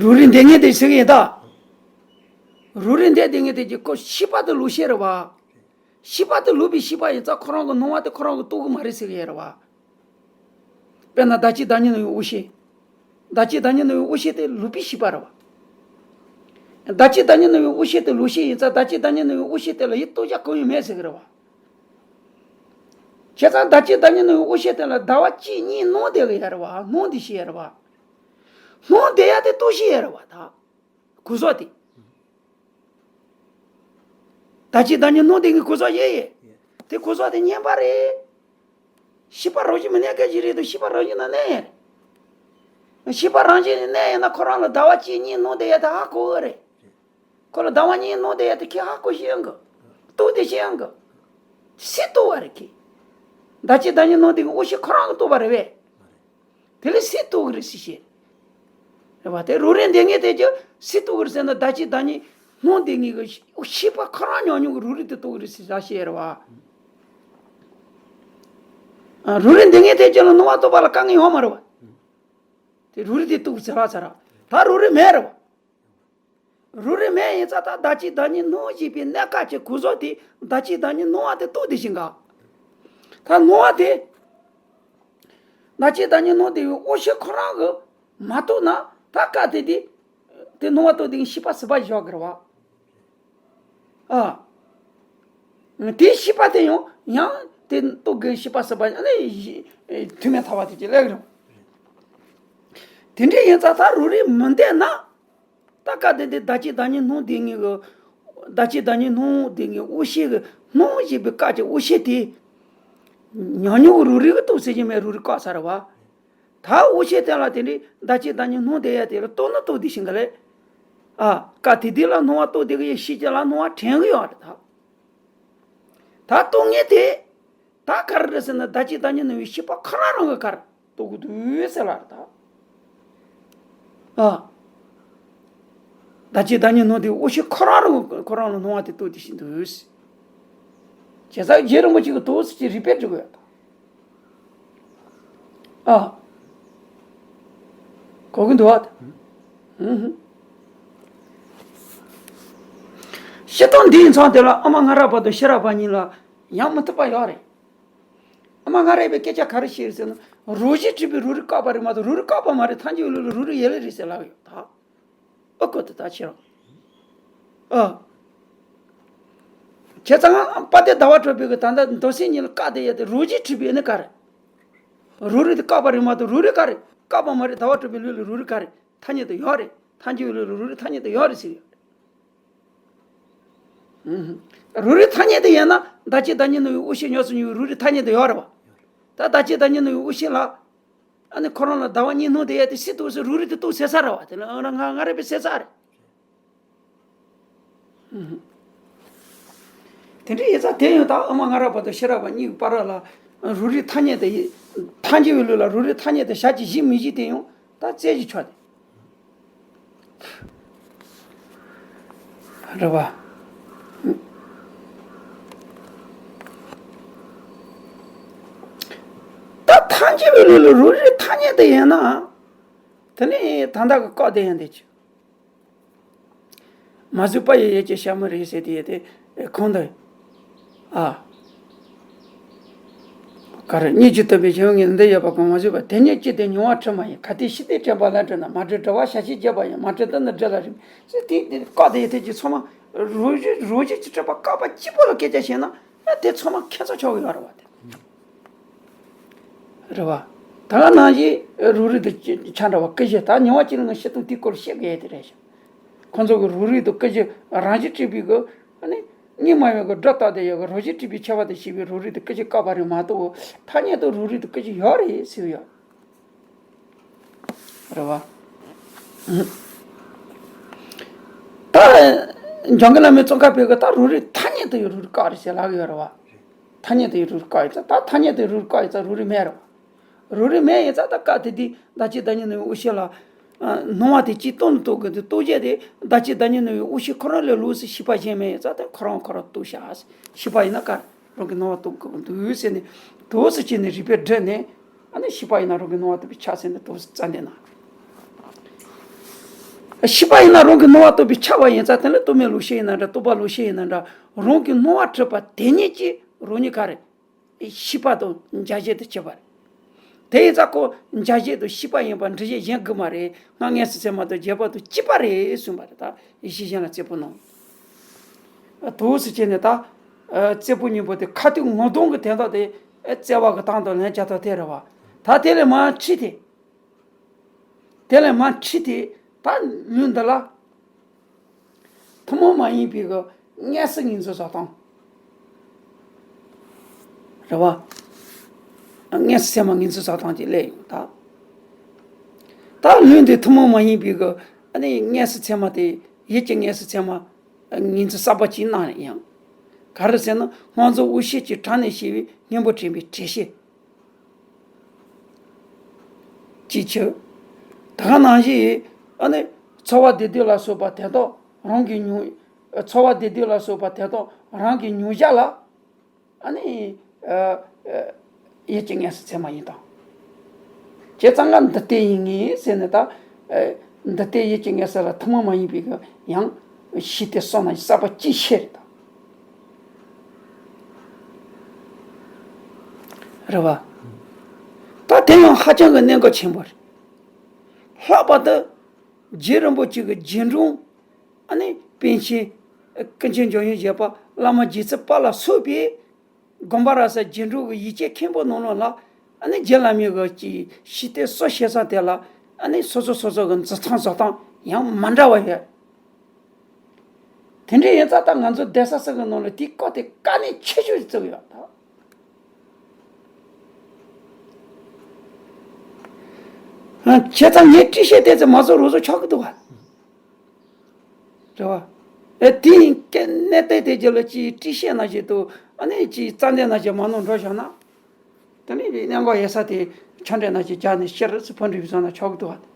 རུ་རིན་འདི་ངན་འདི་ཟེར་གི་ཡ་ད། རུ་རིན་འདི་འདི་ངན་འདི་ཀྱི་ཁོ་ཤེས་པ་དེ་ལུག་ཤེས་རེད་བ། ཤེས་པ་དེ་ལུག་པའི་ཤེས་པ་ཡིན་ཙང་ཁོ་རང་གི་སྣང་བ་དེ་ཁོ་རང་གི་རྟོགས་གི་མ་རེད་ཟེར་གི་ཡ་རེད་བ། དཔེར་ན་བདག་གཅིག་བདག་ཉིད་ནོར་བུའི་དབང་ཤེས། བདག་གཅིག་བདག་ཉིད་ནོར་བུའི་དབང་ཤེས་དེ་ལུག་པའི་ཤེས་པ་རེད་བ། བདག་གཅིག་བདག་ཉིད་ནོར་བུའི་དབང་ཤེས་དེ་ལུག་ཤེས་ཡིན་ཙང་བདག་གཅིག་བདག་ཉིད་ནོར་བུའི་དབང་ཤེས་དེ་ལ་ཡིད་རྟོགས་བྱ་གང་ཡང་མེད་ཟེར་གི་རེད་བ། བྱས་ཙང་བདག་གཅིག་བདག་ཉིད་ནོར་བུའི་དབང་ཤེས་དེ་ལ་ཟླ་བ་གཅིག་གཉིས་སྣང་བསྡད་གི་ཡ་རེད་བ། སྣང་བསྡད་ཤེས་ཡ་རེད་བ། སྣང་བསྡད་ཡ་དེ་རྟོགས་ཤེས་ཡ་རེད་བ་ད། གོ་སོང་དེ། བདག་གཅིག་བདག་ཉིད་སྣང་བསྡད་ཀྱི་གོ་སོང་ཡོད་ཡོད། དེ་གོ་སོང་དེ་ངན་པ་རེད། ཤེས་པ་རང་བཞིན་མི་གནས་མཁན་ཞིག་རེད་དོ། ཤེས་པ་རང་བཞིན་ན་གནས་ཡོད་རེད། ཤེས་པ་རང་བཞིན་ནས་གནས་ཡོད་ན་ཁོ་རང་ལ་ཟླ་བ་གཅིག་གཉིས་སྣང་བསྡད་ཡོད་ད་ཧ་གོ་གི་རེད། ཁོ་ལ་ཟླ་བ་གཉིས་སྣང་བསྡད་ཡོད་དེ་ཁྱེད་ཧ་གོ་ཤེས་ཡོང་གི། རྟོགས་བསྡད་ཤེས་ཡོང་གི། སུས་རྟོགས་པ་རེད་ཁྱེད། བདག་གཅིག་བདག་ཉིད་སྣང་བསྡད་ཀྱི་དབང་ཤེས་ཁོ་རང་གིས་རྟོགས་པ་རེད་པས། དེ་ལས་སུས་རྟོགས་ཀྱི་རེད་ཟེར་བཤད། རེད་བ། དེ་རང་རིག་འདི་ངེས་དེ་ཀྱང་སུས་རྟོགས་ཀྱི་རེད་ཟེར་ན་བདག་གཅིག་བདག་ཉིད་སྣང་བསྡད་ངེས་ཀྱི་ཤེས་པ་ཁོ་རང་ཉམས་མྱོང་གི་རང་རིག་དེ་རྟོགས་ཀྱི་རེད་ཟེར་བཤད་རེད་བ། ཨ། རང་རིག་འདི་ངེས་དེ་ཀྱང་ལ་སྣང་བ་རྟོགས་པ་ལ་དཀའ་ངལ་ཡོད་མ་རེད་བ། དེ་རང་རིག་དེ་རྟོགས་ཚར་བ་ཚར་བ། ད་རང་རིག་མེད་རེད་བ། རང་རིག་མེད་ཡིན་ཙང་ད་བདག་གཅིག་བདག་ཉིད་སྣང་བཞིན་པའི་གནས་སྐབས་ཀྱི་གོ་སོང་དེ་བདག་གཅིག་བདག་ཉིད་སྣང་བ་དེ་རྟོགས་བསྡད་ཤིང་ག་ད་སྣང་བ་དེ། བདག་གཅིག་བདག་ཉིད་སྣང་བསྡད་པའི་དབང་ཤེས་ཁོ་རང་གིས་མ་རྟོགས་ན་ད་སྐབས་དེ་དེ་དེ་སྣང་བ་རྟོགས་བསྡད་མཁན་ཤེས་པ་ཟིན་པ་ཞིག་ཡོད་གི་རེད་བ། ཨ། དེའི་ཤེས་པ་དེ་ཡང་ཡང་དེ་རྟོགས་དགོས་ཤེས་པ་ཟིན་པ་ནི་ཐུན་མིན་ཐར་པ་དེ་ཅིག་ལེགས་རེད། དེ་འདྲ་ཡིན་ཙང་ད་རང་རིག་མི་འདུག་ན། ད་སྐབས་དེ་འདི་བདག་གཅིག་བདག་ཉིད་སྣང་བསྡད་མཁན་གྱི། བདག་གཅིག་བདག་ཉིད་སྣང་བསྡད་མཁན་དབང་ཤེས་ཀྱི་སྣང་བཞིན་པའི་སྐབས་ཀྱི་དབང་ཤེས་དེ། ཉག་ཉོག་གི་རུ་རི་གི་ལྟོ་ཟེར་གྱི་མེད། རུ་རི་བཀག་ཚར་བ། ད་འོ་ཤེས་དེ་ལ་དེ་འདྲའི་ཟླ་གཅིག་ཟླ་གཉིས་སྣུམ་བསྡད་ཡ་དེ་ལ་ལྟོ་ནི་ལྟོ་དེ་ཤིང་ག་ལས། ཨ། ཀ་དེ་དེ་ལ་སྣུམ་བ་ལྟོ་དེ་གི་ཡ་ཤི་གྱི་ལ་སྣུམ་བ་དྲན་གི་ཡོད་རེད་ད། ད་ལྟོ་ངན་དེ། ད་ག་རེ་རེད་ཟེར་ན་ཟླ་གཅིག་ཟླ་གཉིས་ནང་བའི་ཤི་པ་ཁོ་རང་རང་གི་ག་རེ་ལྟོ་གི་འདུག་ཟེར་ལ་རེད་ད། ཨ། ཟླ་གཅིག་ཟླ་གཉིས་ནང་དེ་འོ་ཤེས་ཁོ་རང་རང་ཁོ་རང་ལ་སྣུམ་བ་དེ་ལྟོ་དེ་ཤིང་འདུག་ཟེར། བྱས་ཙང་རྗེ་རིན་པོ་ཆེ་གི་ལྟོ་ཟེར་གྱི་རིགས་པས་འགྲོ་གི་ཡོད་ད། ཨ། གོ་གི་འདུག་བ། ཨུ་ཧུ། སྤྱིར་བཏང་འདིའི་མཚམས་དེ་ལ་ཨ་མ་ང་ར་བར་དུ་ཤེས་རབ་པ་གཉིས་ལ་ཡང་མི་ཐུབ་པ་ཡོད་རེད། ཨ་མ་ང་ར་བའི་སྐད་ཆ་ག་རེ་བཤད་ཟེར་ན། རོ་བཞི་བྲིས་པའི་རུ་རི་བཀག་པ་རེད་མ་གཏོགས་རུ་རི་བཀག་པ་མ་རེད། ཐལ་འགྱུར་བའི་ལུགས་ལ་རུ་རི་ཡལ་ལེ་རེད་ཟེར་ལབ་ཡོད་ད། ཨོ་ཀོ་དེ་ད་ཁྱེད་རང་། ཨ། བྱས་ཙང་དཔལ་ལྡན་ཟླ་བ་གྲགས་པས་གི་ད་ལྟ་མདོ་སེམས་གཉིས་ལ་བཀག་བསྡད་ཡ་དེ་རོ་བཞི་བྲིས་པའི་ནི་ག་རེ། རུ་རི་དེ་བཀག་པ་རེད་མ་གཏོགས་རུ་རི་ག་རེ་བཀག་པ་མ་རེད། ཟླ་བ་གྲགས་པའི་ལུགས་ལ་རུ་རི་ག་རེ་ཐ་སྙད་དུ་ཡོད་རེད། ཐལ་འགྱུར་བའི་ལུགས་ལ་རུ་རི་ཐ་སྙད་དུ་ཡོད་རེད་ཟེར་ཡོད་རེད། རུ་རི་ཐ་སྙད་དུ་ཡོད་ན་ཟླ་གཅིག་ཟླ་གཉིས་ནང་བའི་འོ་ཤེས་ཉོག་སུ་ཉོག་གི་རུ་རི་ཐ་སྙད་དུ་ཡོད་རེད་བ། ད་ཟླ་གཅིག་ཟླ་གཉིས་ནང་བའི་འོ་ཤེས་ལ། ཨ་ནི་ཁོ་རང་ལ་ཟླ་བ་གཉིས་སྣུམ་བསྡད་ཡ་དེ་སྲིད་དུ་སྲིད་རུ་རི་དེ་ལྟོ་ཟེར་ས་རེད་བ། དེ་ལ་ང་ར་ང་ར་བའི་ཟེར་ས་རེད། དེ་འདྲ་ཡིན་ཙང་དེ་ཡང་ད་ཨ་མ་ང་ར་བར་དུ་ཤེས་རབ་པ་གཉིས་ཀྱི་བར་ལ་རུ་རི་ཐ་སྙད་དེ་ཐལ་འགྱུར་བའི་ལུགས་ལ་རུ་རི་ཐ་སྙད་དེ་བཞག་གི་བཞི་མི་བཞི་དེ་ཡང་ད་རྩོད་གཞི་ཆགས་ཏེ། རེད་བ། ད་ཐལ་འགྱུར་བའི་ལུགས་ལ་རུ་རི་ཐ་སྙད་དེ་ཡིན་ན། དེ་ནི་ད་ལྟ་གི་བཀག་དེ་ཡང་དེ་ཆོ། མ་བཟོད་པ་ཡི་ཡིད་ཀྱི་ཞྭ་མོ་རེད་ཟེར་དེ་ཡི་དེ་གང་དུ། ཨ། ག་རེ། སྙིང་རྗེ་སྟོན་པའི་ཞིང་ངེས་འདི་ཡོད་པ་གང་མ་བཟོད་པ། དེ་ཉིད་ཅི་སྟེ་མྱོང་བ་འཁྲུལ་མ་ཡིན། གལ་ཏེ་ཤི་སྟེ་དྲན་པ་ལན་གྲོལ་ན། མ་དྲན་དྲི་བ་ཞལ་ཕྱེ་བརྗོད་པ་ཡིན། མ་དྲན་དེ་ནི་སྒྲུབ་ལ་རིམ་ཟེར་དེ་དེ་བཀག་དེ་ཡི་དེ་ཀྱི་ཚང་མ་རོ་བཞི་རོ་བཞི་གྱི་སྤྲུལ་པ་བཀག་པ་གཅིག་པོ་ལ་སྐད་ཆ་བཤད་ན་དེ་ཚང་མ་ཁྱད་མཚར་ཆགས་ཀྱི་ཡོད་རེད་བ་དེ། རེད་བ། ད་ག་ནང་བཞིན་རུ་རི་དེ་ཆ་འདྲ་བ་ཀི་བཞི་ད་ཉི་མ་གཅིག་ལ་ང་བཤད་སྟངས་དེའི་སྐོར་བཤད་དགོས་ཡ་དེ་རེད་ཤག་ཁོང་ཚོ་གི་རུ་རི་དེ་ཀི་བཞི་རང་བཞིན་སྤྲུལ་པའི་གི་ཨ་ནི་གཉིས་མ་ཡོད་གི་སྒྲ་རྟག་དེ་ཡོད་གི་རོ་བཞི་སྤྲུལ་པའི་ཁྱད་པར་དེ་ཤེས་པའི་རུ་རི་དེ་ཀི་བཞི་བཀག་པ་རེད་མ་གཏོགས་ཐ་སྙད་དུ་རུ་རི་དེ་ཀི་བཞི་ཡོད་རེད་ཟེར་ཡོད། རེད་བ། ད་འཇམ་མགོན་བླ་མའི་ཙོང་ཁ་པའི་གི་ད་རུ་རི་ཐ་སྙད་དུ་ཡི་རུ་རི་བཀག་རེད་ཟེར་ལབ་ཡོད་རེད་བ། ཐ་སྙད་དུ་ཡི་རུ་རི་བཀག་ཡོད་ཙང་ད་ཐ་སྙད་དུ་ཡི་རུ་རི་བཀག་ཡོད་ཙང་རུ་རི་མེད་རེད་བ། རུ་རི་མེད་ཡིན་ཙང་ད་སྐབས་དེ་དུས་ཟླ་གཅིག་ཟླ་གཉིས་ནང་འོ་ཤེས་ལ། སྣང་བ་དེ་གཅིག་སྟོང་དུ་རྟོགས་དགོས་འདུག་རྟོགས་བྱེད་དེ་ཟླ་གཅིག་ཟླ་གཉིས་ནང་བའི་འོ་ཤེས་ཁོ་རང་ལས་ལོགས་སུ་ཤེས་པ་གཞན་མེད་ཡིན་ཙང་དེ་ཁོ་རང་ཁོ་རང་རྟོགས་བྱ། ཤེས་པ་ཡིན་ན་ག་རང་གི་སྣང་བ་རྟོགས་དགོས་འདུག་ཟེར་ནས་དོགས་སུ་བྱས་ནས་རིགས་པས་བསྒྲིལ་ནས་ཨ་ནི་ཤེས་པ་ཡིན་ན་རང་གི་སྣང་བ་རྟོགས་པས་ཁྱབ་ཟེར་ནས་དོགས་སུ་རྩ་འདི་ན། ཤེས་པ་ཡིན་ན་རང་གི་སྣང་བ་རྟོགས་པས་ཁྱབ་པ་ཡིན་ཙང་དེ་ལ་རྟོག་མེད་ལོག་ཤེས་ཡིན་ན་འདྲ་རྟོག་པ་ལོག་ཤེས་ཡིན་ན་འདྲ་རང་གི་སྣང་བ་འཁྲུལ་པ་དེ་ཉིད་ཀྱིས་རང་ཉིད་ག་རེ། ཤེས་པ་དང་འཇལ་བྱེད་དུ་གྱུར་པ་རེད། དེ་ཡིན་ཙང་ཁོ་འཇལ་བྱེད་དང་ཤེས་པ་ཡིན་པ་འདྲི་བྱེད་གཞན་དགུ་མ་རེད། སྔར་མངོན་སུམ་ཚད་མ་དང་རྗེས་དཔག་ཏུ་གཅིག་པ་རེད་གསུངས་པ་རེད། ད་ཡེ་ཤེས་གཞན་ལ་རྩེ་ཕུད་གནང་། དོགས་སུ་བྱས་ནས་ད་རྩེ་ཕུད་སྙིང་པོ་དེ་ཁ་ཐུག་ངོ་གདོང་གི་དོན་དག་དེ་བརྩེ་བ་གི་སྟེང་དུ་ལན་བརྒྱ་ཐོག་དེ་རེད་བ། ད་དེ་ལས་མར་ཁྲིད་དེ། དེ་ལས་མར་ཁྲིད་དེ་ད་ལུས་འདི་ལ། ཐུན་མོང་མ་ཡིན་པའི་གི་མངོན་སུམ་ངོས་འཛིན་བཟོ་སྟངས། རེད་བ། མངོན་སུམ་ཚད་མ་ངོས་འཛིན་བཟོ་སྟངས་ཀྱི་སླད་ཡོད་ད། ད་ལུས་འདི་ཐུན་མོང་མ་ཡིན་པའི་གི་ཨ་ནི་མངོན་སུམ་ཚད་མ་དེ་ཡིད་ཀྱི་མངོན་སུམ་ཚད་མ་ངོས་འཛིན་གསར་པ་ཅིག་གནང་ཡང་། ག་རེ་ཟེར་ན་སྔོ་འཛིན་འོད་ཤེས་ཀྱི་གྲངས་ནས་ཤེས་པའི་སྙིང་པོ་དྲན་པའི་དྲན་ཤེས། ཅིག་བྱེད། ད་ག་ནང་བཞིན་ཨ་ནི་ཚོར་བ་བདེ་སྡུག་ལ་སོགས་པ་དེ་དག་རང་གི་མྱོང་། ཚོར་བ་བདེ་སྡུག་ལ་སོགས་པ་དེ་དག་རང་གི་མྱོང་བྱ་ལ་ཨ་ནི་ཡིད་ཀྱི་མངོན་སུམ་ཚད་མ་ཡིན་དང་། བྱས་ཙང་ང་འདི་ལྟས་ཡིན་ངེས་ཟེར་ནས་ད། འདི་ལྟས་ཡིད་ཀྱི་མངོན་སུམ་ལ་ཐུན་མོང་མ་ཡིན་པའི་གི་ཡང་ཤེས་དེ་སོང་ན་གསར་པ་ཅིག་ཤེས་རེད་དང་། རེད་བ། ད་དེ་ཡང་ཧ་ཅང་གི་གནད་འགག་ཆེན་པོ་རེད། ལྷག་པར་དུ་རྗེ་རིན་པོ་ཆེ་གི་རྗེས་འབྲང་ཨ་ནི་པཎ་ཆེན་ཀུན་མཁྱེན་འཇམ་དབྱངས་བཞད་པ་བླ་མ་རྗེ་བཙུན་པ་ལ་སོགས་པའི་དགོངས་པ་རབ་གསལ་རྗེས་འབྲང་གི་ཡིག་ཆ་མཁན་པོ་ནང་ལོགས་ལ་ཨ་ནི་རྗེ་བླ་མའི་གི་ཅིག་ཤེས་དེ་སོ་བཤད་ས་དེ་ལ་ཨ་ནི་སོ་སོ་སོ་སོ་གི་འཛིན་སྟངས་བཟོ་སྟངས་ཡང་མ་འདྲ་བ་ཡོད། དེ་འདྲ་ཡིན་ཙང་ད་ང་ཚོ་གདན་ས་སོགས་ཀྱི་ནང་ལ་དེའི་སྐོར་དེ་དཀའ་གནད་ཆེ་ཤོས་བརྩི་གི་ཡོད་ད། བྱས་ཙང་ངས་ཊི་ཤར་ཊི་དེ་ཚོ་མ་བཟོ་རུ་བཟོ་ཆོག་གི་འདུག་བ། རེད་བ། ཨེ་དེ་ཡིན་ཀྱང་གནས་བརྟན་དེ་རྒྱབ་ལ་ཅིག་ཊི་ཤར་ཊི་ནང་བཞིན་དུ་ཨ་ནི་ཅིག་རྩ་འདོད་ནང་བཞིན་མ་ནོར་འགྲོ་བཞག་ན། དེ་ནས་གནད་འགག་ཡོད་ས་དེ་ཆ་འདྲེན་ནང་བཞིན་རྒྱག་ནས་ཤེར་ཕོན་འགྲིག་བཟོ་ན་ཆོག་གི་འདུག་བ།